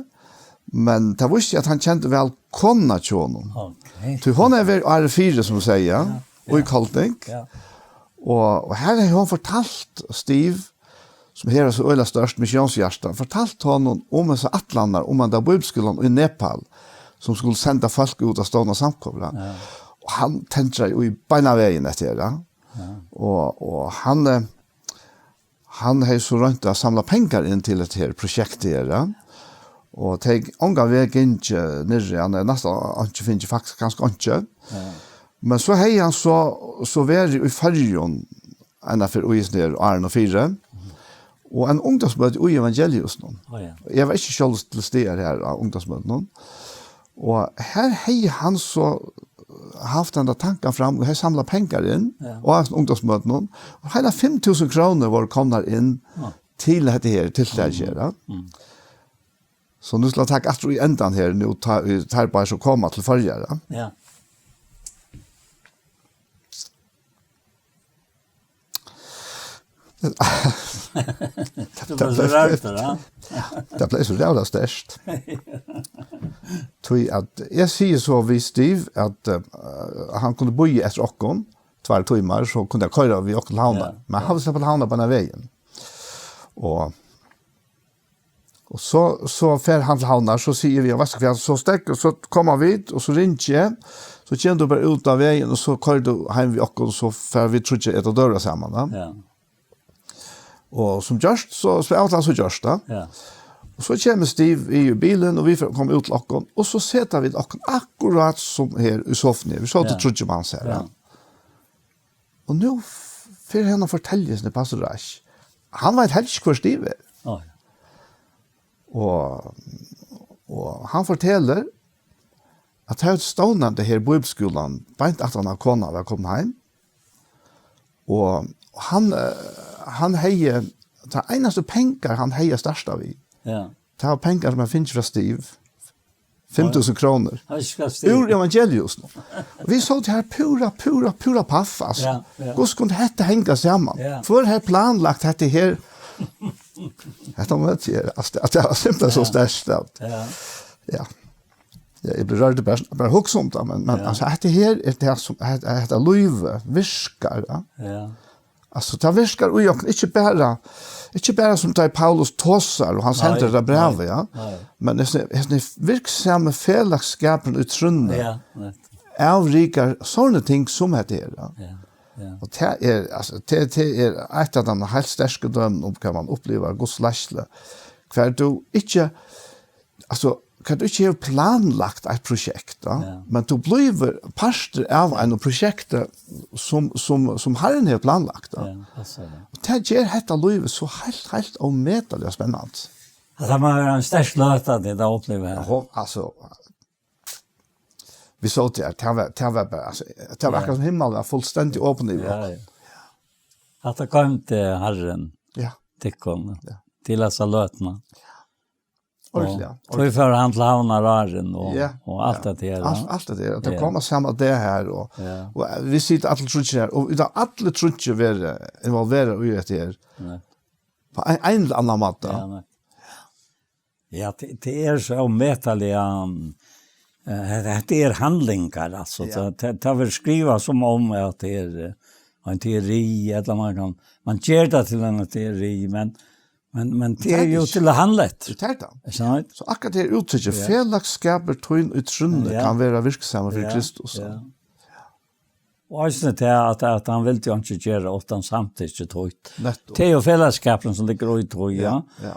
men tað vísti, at hann kendi væl konuna hjá honum. Ok. Tí hon hevði verið árið fyri, sum tú sigur, ja, ja, í Kolding. Ja. Og, og her hevði hon fortalt Steve, sum hevur so øgiliga stórt missiónshjarta, fortalt honum um hesar ætlanirnar um henda bíbliuskúlan í Nepal, sum skuldi senda fólk út at stovna samkomur. Ja. Og hann tendraði í beinanvegin eftir her, ja. Og, og hann, eh, hann hevði so roynt at samla pengar inn til hetta her prosjekt her, ja. Og tey ongan veg gingu niðri, hann hevði næstan einki fingið, faktiskt kanska einki. Men so hevði hann so, so verið í Føroyum, eina ferð í hesum her árini fyri, og ein ungdómsmøti í Evangeliehúsinum. Á, ja. Eg var ikki sjálvur til staðar her á ungdómsmøtinum. Og her hevði hann so havt henda tankan fram, og hevði samlað pengar inn, ja, á hesum ungdómsmøtinum, og heila fimm túsund krónur vóru komnar inn, ja, til hetta her tiltakið her, ja. So nú skal eg taka aftur í endan her, nú ta, ta bara so koma til Føroyar, ja. Ja. Tú bleiv so rørdur, ja? Tað bleiv so ræðuliga sterkt. Tí at eg sigi so við Steve, at, eh, hann kundi bíða eftir okkum tveir tímar, so kundi hann koyra við okkum til Havnar. Ja. Men hann vil sleppa til Havnar beinanvegin. Og Og so, so fer hann til Havnar, so sigi eg við hann, "Veitst tú hvat, so stekk, so koma vit, og so ringi eg, so kemur tú bara út á vegin, og so koyrir tú heim við okkum, og so fara vit tríggir at eta døgurða saman, ja." Ja. Og sum gjørt, so, so av og til so gjørt, da. Ja. Og so kemur Steve í bilin, og vit fer, koma út til okkum, og so seta vit okkum akkurát sum her í sofuni. Vit sótu, ja, tríggir mans her, ja. Ja. Og nú f-, fer hann og fortelur seg, pastor Reich. Hann veit helst ikki, hvør Steve er. Á, ja. Og, og hann fortelur, at hann stóð nemliga her í bíbliuskúlanum, beint aftan á konan var komin heim. Og hann, eh, hann hevði, tað einastu pengar hann hevði at starta við, ja, tað var pengar sum hann fekk frá Steve. Fimm túsund krónur. Hann skal stíga. Úr Evangeliehúsinum. Og vit sótu her púra, púra, púra paff, altso. Ja, ja. Hvussu kundi hetta hanga saman? Ja. Hvør hevði planlagt hetta her? Hetta møti her, altso, at tað var simpelthen so, ja, sterkt, at, ja. Ja. Ja, eg bleiv rørdur bara, bara hugsa um tað, men, men, ja, altso, hetta her er tað sum, hetta, hetta lívið virkar, ja. Ja. Altso, tað virkar í okkum, ikki bara, ikki bara sum tá ið Paulus tosar, og hann, nei, sendir tað brævið, nei, ja. Nei. Men hesin, hesin virksami felagsskapurin í trúnni, ja, nei, avríkar sovorðin ting sum hetta her, ja. Ja, ja. Og tað er, altso, tað, tað er eitt av teimum heilt sterku dømunum um hvat man upplivir Guds leiðslu. Hvar tú ikki, altso, hvat tú ikki hevur planlagt eitt prosjekt, ja, ja, men tú blívur partur av einum prosjekti sum, sum, sum Harrin hevur planlagt, ja. Ja, passar, ja. Og tað ger hetta lívið so heilt, heilt ómetaliga spennandi. Ja, tað má vera ein sterk løta, tað at uppliva her. Ja, altso, vit sótu her, tað var, tað var bara, altso, tað var, ja, akkurát sum himmalin var fullstendig opin yvir okkum. Ja, ja. Hatta goymdi Harrin, ja, tykkum, ja, til hesa løtuna. Ordiliga. Og tí fór hann til Havnar áðrenn og, ja, og alt, ja, hetta her, alt, ja, alt hetta her. At tað, ja, kom á sama dag her, og, ja, og vit sita allir tríggir her, og vit hava allir tríggir verið involveraðir í hetta her. Ja. Á ein, ein ella annan máta. Ja, nei. Ja, tað, tað er so ómetaliga, um, eh, hetta, hetta er handlingar, altso. Ja. Tað, tað, tað verður skrivað sum um at tað er, eh, ein teori, ella man kann, man ger tað til ein teori, men Men, men tað er jú ikki til at handla eftir. Tað er tað. Ikki sant? So akkurát tað her úttrykki, ja, felagsskapur tín í trúnni, ja, kann vera virksamur fyri, ja, Kristus. Ja. Og eisini tað at, at hann vildi jú ikki gera uttan samtykki títt. Nettupp. Tað er jú felagsskapurin sum liggur í tí, ja. Ja, ja.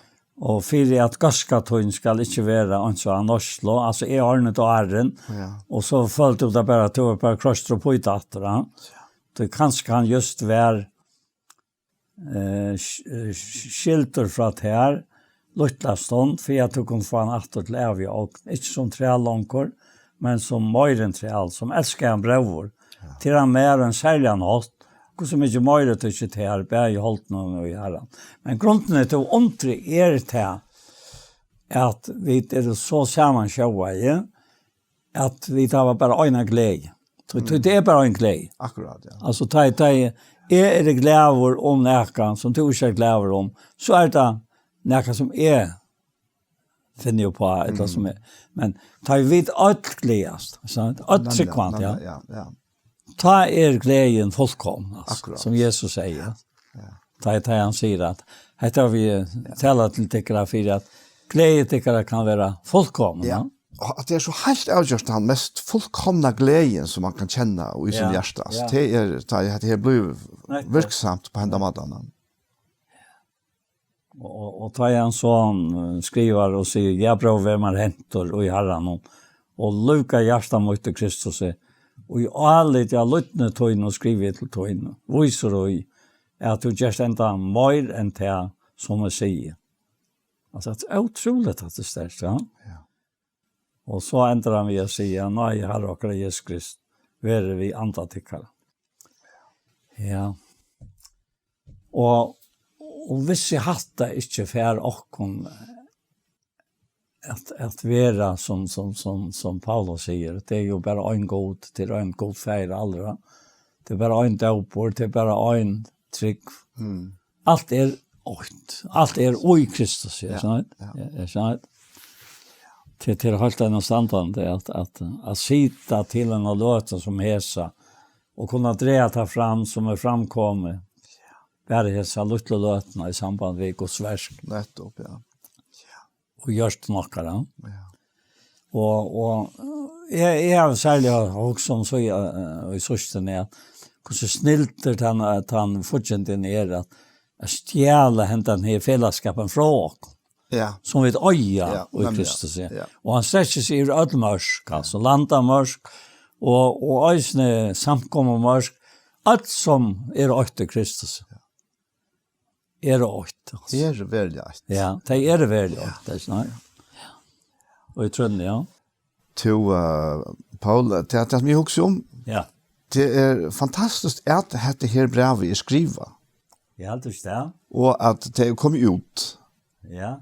Og fyri at góðska tín skal ikki vera eins og av neyslu, altso eg orðni tað áðrenn, ja, og so følir tú tað bara, at tú ert bara kroystur upp í tað aftur, ja. Tí kanska hann júst var eh, sk-, eh, skildur frá tær lítla stund, fyri at tú kundi fáa hann aftur til æviga ogn, ikki sum træl longur, men sum meira enn træl, sum elskaðan bróður. Ja. Til hann mær ein serligan hátt, hvussu mikið meira tykist tær, bæði í holdinum og í Harranum. Men grundin er, til undrið er tað, at vit eru so samansjóðaði, at vit hava bara eina gleði. Tí, tí, mm, tað er bara ein gleði. Akkurát, ja. Altso, tá, tá eg eri glaður um nakað sum tú ikki ert glaður um, so er tað nakað sum eg finni uppá, ella, mm, sum eg, men tá vit øll gleðast, sant? Øll, nemliga, trúgvandi, ja, nemliga, ja, ja. Tá er gleðin fullkomin, altso, akkurát, sum Jesus sigur. Ja. Tá, tá hann sigur at hetta havi eg, ja, talað til tykkara fyri at gleði tykkara kann vera fullkomin, ja, ja. Og at tað er so heilt avgjørt, tann mest fullkomna gleðin, sum man kann kenna í sínum Ja, hjarta. Altså, ja. tað er, tað er, tað her blívur Nettopp. virksamt på henda mátan. Og, og, og tá hann so eh, skrivar og sier, ja, brøv, hvem er hentur og i Herren, og, og lukka hjarta mot til Kristus, og i alit av lydni tøyn og skrivi til tøyn, viser og i, at du gjørst enda mer enn til, som jeg sier. Altså, det er utroligt at det er sterkt, ja. Ja. Og så endar hann við at siga, nei, Herre okkara Jesus Krist, veri við anda tykkara. Ja. Og, og hvis jeg hatta ikke fer okkom at, at vera som, som, som, som Paulus sier, det er jo bare en god, det er en god feir aldra. Det er bare en døper, det er bare en trygg. Mm. Alt er åkt. Alt er i Kristus, ja, Ja, sant? ja. Ja, ja, sant? Til, til helt enn standande at, at, at sita til en løte som hesa og kunne dreie det fram som er framkommet bare hesa lille løtene i samband med Guds verk Nettopp, ja. og gjort noe av det. Ja. Og, og jeg, jeg har særlig hugsa om så i, i søsterne at hvordan snilt er at han, at han fortsatt er at, at stjæle hentan her fellesskapen fra oss Ja. som vi øya Ja, i nemlig, Kristus. Ja. ja. Og han strekker seg i ødel mørk, altså landa mørk, og, og øsne samkommer mørk, alt som er økt i Kristus. Er økt. Det er veldig eit. Ja, det er det veldig økt, det er snart. Og i trønn, ja. Til uh, Paul, til at jeg husker om, Ja, det er fantastisk at dette her brevet er skrivet, jeg har alltid stått. Og at det er kommet ut. Ja,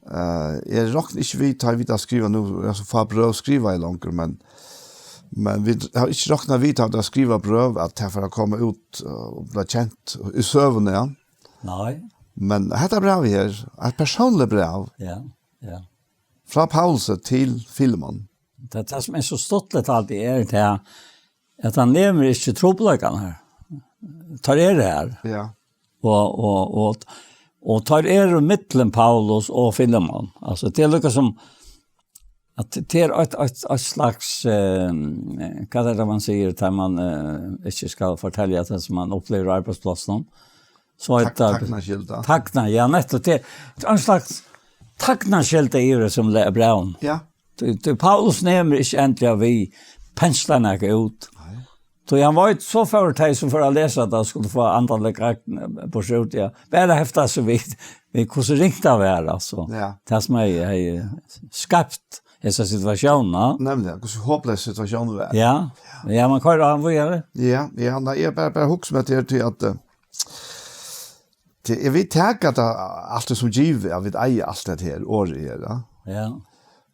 Uh, jeg råkner ikke vidt har vi da skrivet nå, jeg har så få brev skrivet i langt, men, men vi har ikke råknet vidt har vi da skrivet brev at det får komme ut uh, og bli kjent i søvn, ja. nei. Men dette brevet her er et personligt brev Ja, ja. fra Paulus til Filemon. Det, det som er så stått litt alltid er det at han nevner ikke trobladene her. Tar er det her. Ja. Og, og, og, og tar er jo mittelen Paulus og Filemon. Altså, det er liksom som at det er et, et, et slags, eh, hva er det man sier, at man eh, ikke skal fortelle at det som man opplever arbeidsplassen om. Så er Tak, det takna skylda. Takna, ja, nettopp det. Det er en slags takna skylda i det som le- breven. Ja. Du, du, Paulus nevner ikke endelig at vi pensler noe ut. Så han var ikke så for deg som for å lese at han skulle få andre gagn på skjult, ja. Bare hefta seg vid, vid hvordan ringt det var, altså. Ja. Det som er, er skapt disse situasjonene. Nemlig, hvordan håpløs situasjonen var. Ja, ja, man kører han videre. Ja, ja, nei, jeg bare, bare husker meg til, til at uh, til, jeg vil tenke at det, alt det som giver, jeg vil eie alt det her året her, ja. Ja,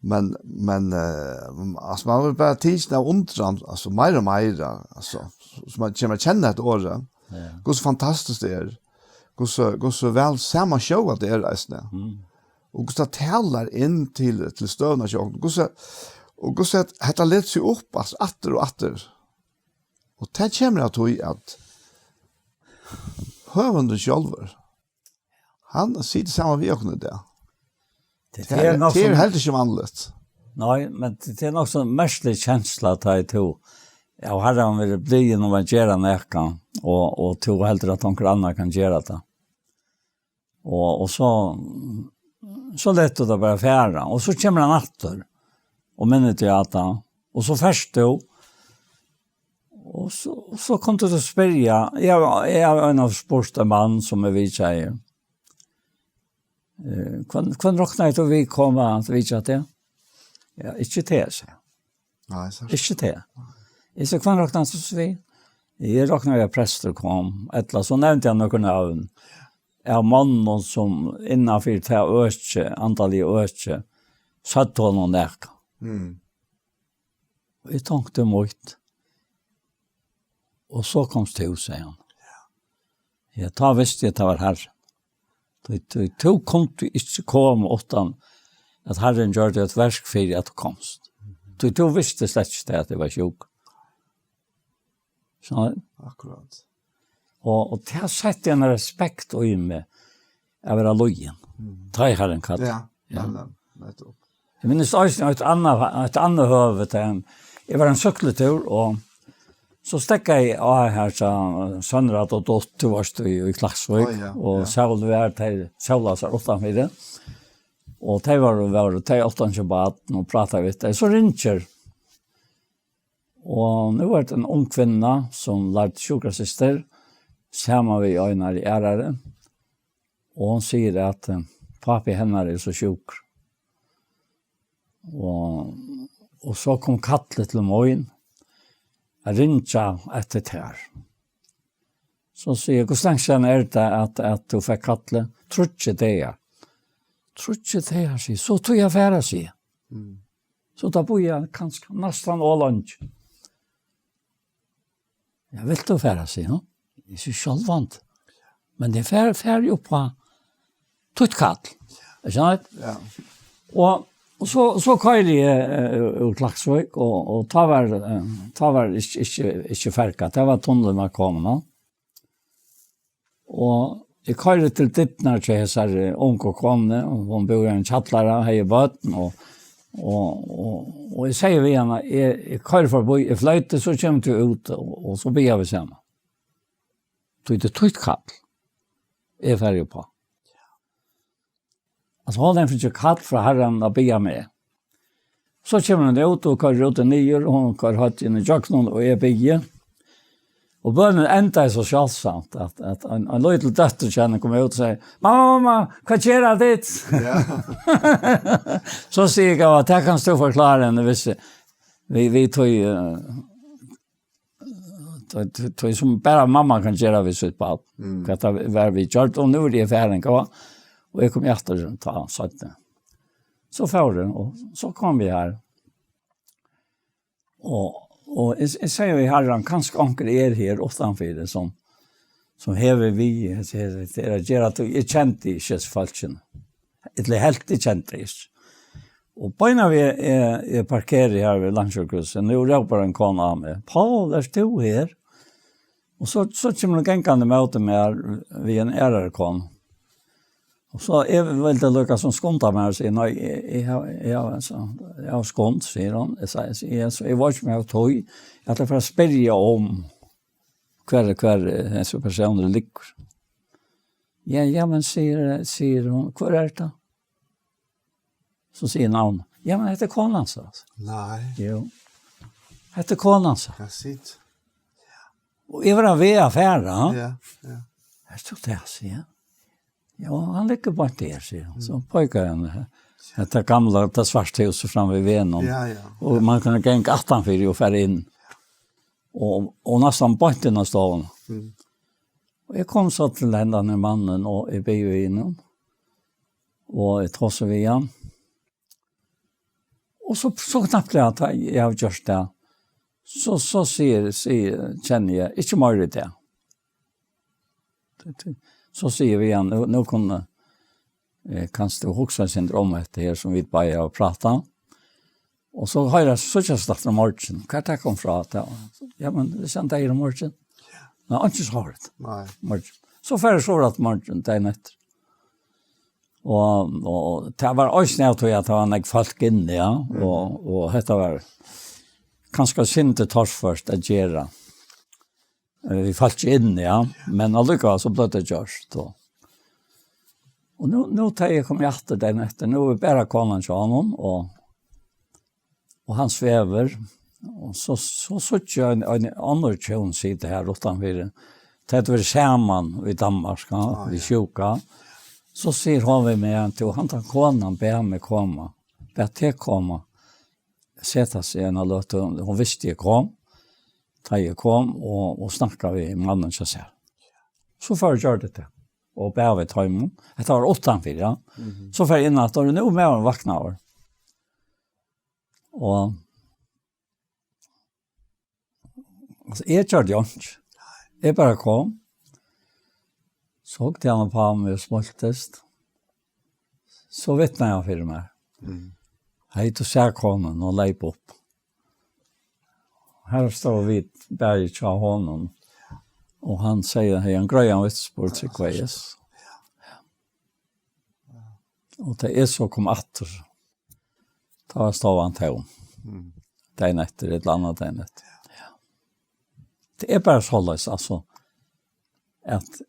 Men, men uh, altså, man vil bare tige av undran, altså, mer og mer, altså, så man kommer å kjenne et året. ja. Hvor så fantastisk det er. Hvor så, hvor så vel samme show at det er reisende. Mm. Og hvor så taler inn til, til støvna show. Hvor så, og hvor så at dette lett seg opp, altså, atter og atter. Og det kommer at tog at høvunden sjølver, han sitter sammen med oss i det. Det, Det er, nok det er som, helt ikke vanligt. nei, men det, det er nok sånn merkelig kjensla at ta i to. Ja, og her har han vært blid om å gjøre noe, og, og to heldur at noen andre kan gjøre det. Og, og så, så lett det bare fære. Og så kommer han atter, og minner til at han, og så først du, og så, og så kom du til å spørre, jeg, jeg har en av spurt en mann som er vidt sier, eh, hvem, hvem råkner jeg til vi komme til vidt at det? Ja, ikke til, sier jeg. Nei, så Ikke til. Jeg sier, hvem råkner han til vi? Jeg råkner jeg prester kom, et eller annet. Så nevnte jeg noen navn. Av mannen som innenfor det øke, antallet øke, satt honom neka. Mm. Og jeg tenkte mot. Og så kom Stiv, sier han. Ja, da visste jeg at det var Herren. Du, du, du kom du ikke komme uten at Herren gjør det et verk for at du komst. Du, du visste slett ikke det at det var sjuk. Så, Akkurat. og, og det har sett en respekt i meg å være løyen. Mm. Ta i Herren katt. Ja, Ja. ja. Nei, nei, nettopp. Eg minnist eisini eitt annað, eitt annað høvi, tá eg var ein súkklutur, og so steðgaði eg á her, so Sønrad og Dott, tú varst í, í Klaksvík, Ja, og ja. Sól var, tey sólaðu sær uttanfyri. Og tey vóru, vóru, tey áttu einki barn og prátaðu við tey. So ringir. Og nú er tað ein ung kvinna, sum lærdi sjúkrasystir, saman við einari aðrari. Og hon sigur at, eh, pápi hennar er so sjúkur. Og, og so kom kallið til mín, at ringja eftir tær. So sigur eg, "Hvussu langt síðan er tað, at, at tú fekk kallið?" "Tríggir dagar." "Tríggir dagar," sigur, "so tí at fara," sigur. Mm. So tá bíðaði eg kanska næstan ov leingi. "Ja, vilt tú fara," sigur hon. Eg sigi, "Sjálvandi. Men eg fer, fer jú upp á títt kall." Ikki sant? Ja. Og, og so, so koyri eg, eh, úr Klaksvík, og, og tá var, eh, tá var ikki, ikki, ikki ferka. Tá var tunnilin var komin, ja. Og eg koyri til dyrnar til hesari ungu konuni, og hon búði í ein kjallara, hevði børn, og, og, og, og eg sigi við hana, "Eg, eg koyri forbi, eg floyti, so kemur tú út, og, og so biðja vit saman. Tí tað er títt kall, eg fari upp á." Altso, hon hevði fingið kall frá Harranum at biðja meg. So kemur hon út og koyrir rútin niður, og hon koyrir høvdið inn ígjøgnum, og eg biði. Og bønin endaði so sjáldsamt, at, at ein, ein lítil dóttir hjá henni kom út og segði, "Mamma, mamma, hvat gera tit?" Ja. So sigi eg, "Ja, tað kanst tú forklára henni, viss við, við tí, eh, tí, tí, tí sum bara mamma kann gera við sítt barn." Mm. Hvat tað var vit gjørdu, og nú eri eg farin, hva? Og eg kom aftur tá seinni. So fór eg, og so kom eg her. Og, og eg, eg sigi við Harran, kanska onkur er her uttanfyri, sum, sum hevur við, hesi, hesi, at gera, tí eg kendi ikki hesi fólkini. Ella helt eg kendi ikki. Og beinanvegin eg, eg parkeri her við Landssjúkrahúsið, nú rópar ein kona á meg, "Paul, ert tú her?" Og so, so kemur hon gangandi móti mær við ein aðrari konu. Og so eg vildi líka sum skunda mær og siga, "Nei, eg, eg havi, eg havi, so, eg havi skund," sigur hon. Eg sigi, eg, so, eg veit ikki um eg havi tíð. Eg ætli at fara at spyrja um, hvar, hvar, eh, hesin persónur liggur. "Ja, ja, men," sigur, sigur hon, "hvør er tað?" So sigur navn. "Ja, men hetta er konan," sigur hon. Nei. Jo. "Hetta er konan," sigur hon. Ja, sitt. Og eg var á veg at fara. Ja, ja. "Ert tú tað?" sigur eg. "Ja, hann liggur beint her," sigur hon. So peikar hon, eh, hetta gamla, tað svarta húsið fram við vegnum. Ja, ja. Og man kann ganga aftanfyri og fara inn. Og, og næstan beint inn á stovuna. Mm. Og eg kom so til hendan mannin, og eg bíði við honum. Og eg tosi við hann. Og so, so knappliga at eg havi gjørt tað, so, so sigur, sigur, kenni eg, ikki meira í dag. So sigi eg við hann, nú, nú kunnu, eh, kanst tú hugsa eitt sindur um hetta her, sum vit báðir hava prátað um. Og so hoyra, síggjast aftur í morgin. Hvar tað kom frá, tað var, ja, men, viss hann deyr í morgin. Nei, einki sárt. Nei. Morgin. So fer eg so rætt morgin, dagin eftir. Og, og tað var eisini av tí, at tað var nógv fólk inni, ja. Mm. Og, og hetta var kanska sindur torført at gera. Eh, vit fólk inni, ja. Men allíkavæl so bleiv tað gjørt, og, og nú, nú tá eg kom aftur dagin eftir, nú er bara konan hjá honum, og, og hann svevur, og so, so síggi eg ein, ein annar hjón sita her uttanfyri. Tey hava verið saman í Danmark, ja, við sjúka. So sigur hon við meg, at, "Tú, handan konan bað meg koma, bað teg koma, seta seg eina løtu." Hon visti eg kom. Tá eg kom og, og snakka við mannin hjá sær. So fór eg og gjørdi tað. Og bað við teimum. Hetta var uttanfyri, ja. Mhm. So fór eg inn aftur, og nú er maðurin vaknaður. Og, altso, eg gjørdi einki. Eg bara kom. So hugdi hann upp á meg og smíltist. So vitnaði hann fyri mær. Mm. "Hey, tú sært konuna, hon leyp upp." Her stóðu vit bæði hjá honum, og hann segði, hevði ein greiðan vitnisburð, trúgvi eg. Og tá eg so kom aftur, Tá var stovan tóm. Mm. Dagin eftir, ella annan dagin eftir. Ja. Tað er bara soleiðis, altso, at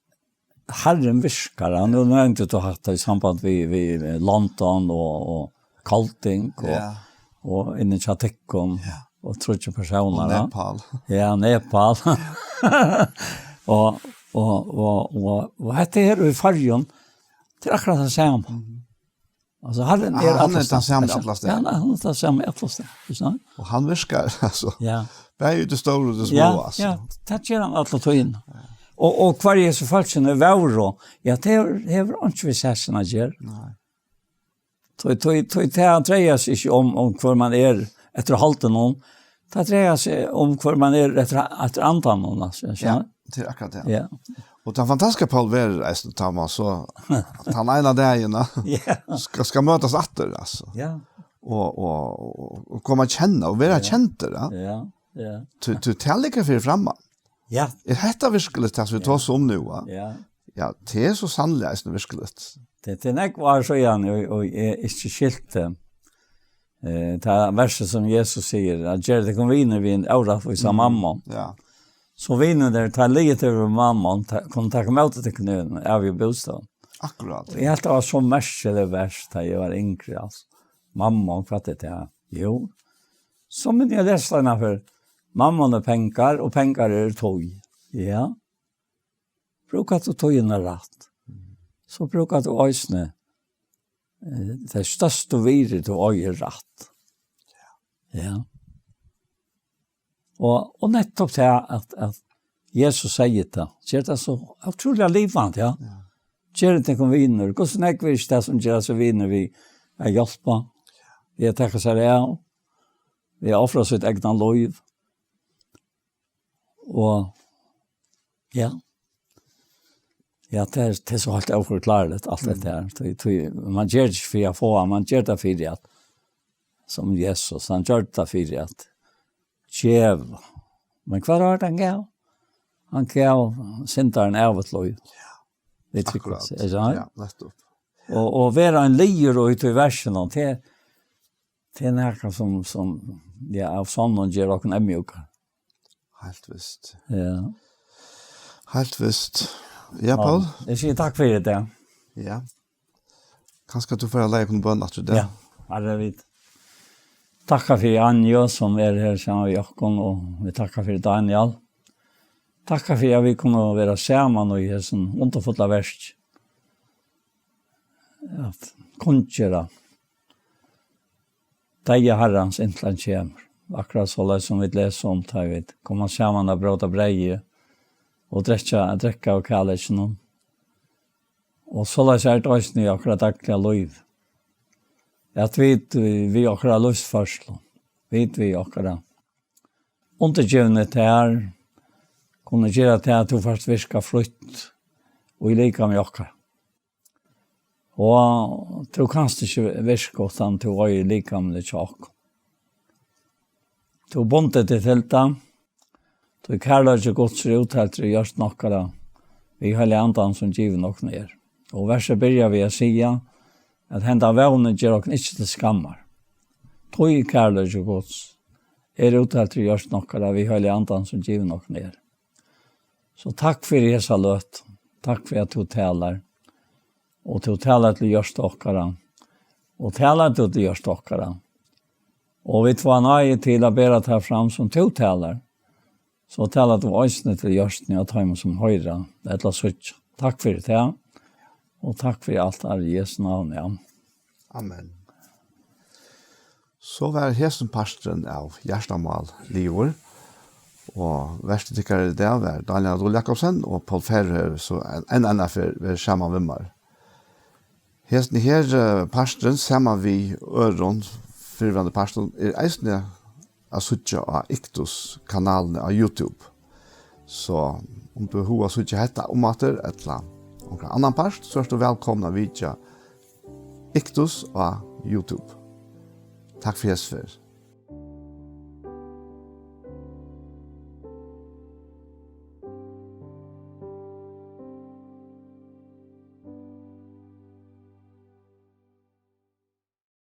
Harrin virkar. Ja. Nú nevndi tú hatta í samband við, við London og, og Kolding og, Ja. og inni hjá tykkum Ja. og tríggir persónar, Og ja. Nepal. Ja, Nepal. Og, og, og, og, og hetta her í Føroyum, tað er akkurát tað sama. Mhm. Altso, Harrin Ah, er hann er allastaðni. tann sami allastaðni. Ja, hann er tann sami allastaðni, ikki sant? Og hann virkar, altso. Ja. Bæði í tí stóra og tí Ja, smáa, altso. ja, tað ger hann alla tíðina. Og, og hvar Jesu fólkini vóru, ja, tað hevur, hevur einki við sakin at gera. Nei. Tí, tí, tí, tað dreiar seg ikki um, um hvør man er eftir haldinum. Tað dreiar seg um, hvør man er eftir, eftir andanum, altso, ikki Ja, sant? tað er akkurát tað. Ja. Og tann fantastiska Paul verður eisini, tá man so, tann eina dagin, ja. Ja. skal, skal møtast aftur, altso. Ja. Og, og, og, og koma at kenna, og vera Ja. kendur, ja. Ja, ja. Tú, tú, tað liggur fyri framman. Ja. Er hetta virkiligt tað, sum vit Ja. tosa um nú, va? Ja. Ja, tað er so sanniliga eisini virkiligt. Tað, tað er nógv ár síðan, og, og eg ikki skilti. Eh, tað versið sum Jesus sigur, at ger tykkum vinir við ein órættvísa Mm. mammon. Ja. So vinirnir, tá liðið yvir mammon, ta, kunnu taka ímóti tykkum í ein ævigan bústað. Akkurát. Og eg helt, tað var so merkiligt vers, tá eg var yngri, altso. Mammon, hvat er tað? Jú. So myndi eg lesa hana fyrr. Mammon er pengar, og pengar eru tíð. Ja. Brúkar tú tíðina rætt, so brúkar tú eisini, eh, tey størstu virði, tú eigur rætt. Ja. Og, og nettupp tað at, at Jesus segði tað, ger tað so ótrúliga livandi, ja. Ja. Ger tykkum vinir. Hvussu nógv er ikki tað sum ger seg vinir við at hjálpa, við at taka sær av, við at ofra sítt egna lív. Og, ja. Ja, tað er, tað er so heilt óforkláriligt, alt Mm. hetta her. Tí, tí, man ger tað ikki fyri at fáa, man ger tað fyri at, sum Jesus, hann gjørdi tað fyri at geva. Men hvat var tað hann gav? Hann gav syndaran ævigt lív. Vit trúgva Akkurát. seg, er tað? Ja, nettupp. Og, og vera ein liður í tí versinum, tað, tað er nakað sum, sum, ja, av sonnum ger okkum eyðmjúkar. Heilt vist. Ja. Heilt vist. Ja, Ja, Paul? eg sigi takk fyri tað. Ja. Kanska tú fært at leiða okkum bøn aftur í dag. Ja, Harri, vit takka fyri Anju, sum er her saman við okkum, og vit takka fyri Daniel. Takka fyri at vit kunnu vera saman í hesum undurfulla verki. At kunngera deyða Harrans inntil hann kemur. Akkurát soleiðis sum vit lesa um, tá vit koma saman at bróta breyðið og drekka, drekka av kærleikinum. Og soleiðis er tað eisini í okkara dagliga lív. At vit, eh, við okkara lívsførslu, vit við okkara undirgivni tær, kunnu gera tað at tú fært virka frítt í likami okkara. Og tú kanst ikki virka uttan tú eigur likamið hjá okkum. Tú bundið teg til tað, tí kærleiki Guds er útheltur í hjørtum okkara, við Heilaga Andan sum givin okkum er. Og versið byrjar við at siga, at henda vónin ger okkum ikki til skammar. Tí kærleiki Guds er útheltur í hjørtum okkara, við Heilaga Andan sum givin okkum er. So takk fyri hesa løtu. Takk fyri at tú talar. Og tú talar til hjørtu okkara. Og talar tú til hjørtu okkara. Og vit fáa náði til at bera tað fram sum tú talar. So talar tú eisini til hjørtuni av teimum sum hoyra ella síggja. Takk fyri tað. Og takk fyri alt, Harri, í Jesu navni. Amen. Amen. So var hesin parturin av Hjartamál liðugur, og vertir tykkara í dag var Daniel Adol Jakobsen, og Poul Ferø hevur so enn, enn eina ferð verið saman við mær. Hesin her, eh, parturin, saman við øðrum fyrrverandi partum, er eisini at síggja á Iktus kanalini á YouTube. So um tú hevur hug at síggja hetta umaftur, ella onkran annan part, so ert tú vælkomin at vitja Iktus á YouTube. Takk fyri hesa ferð.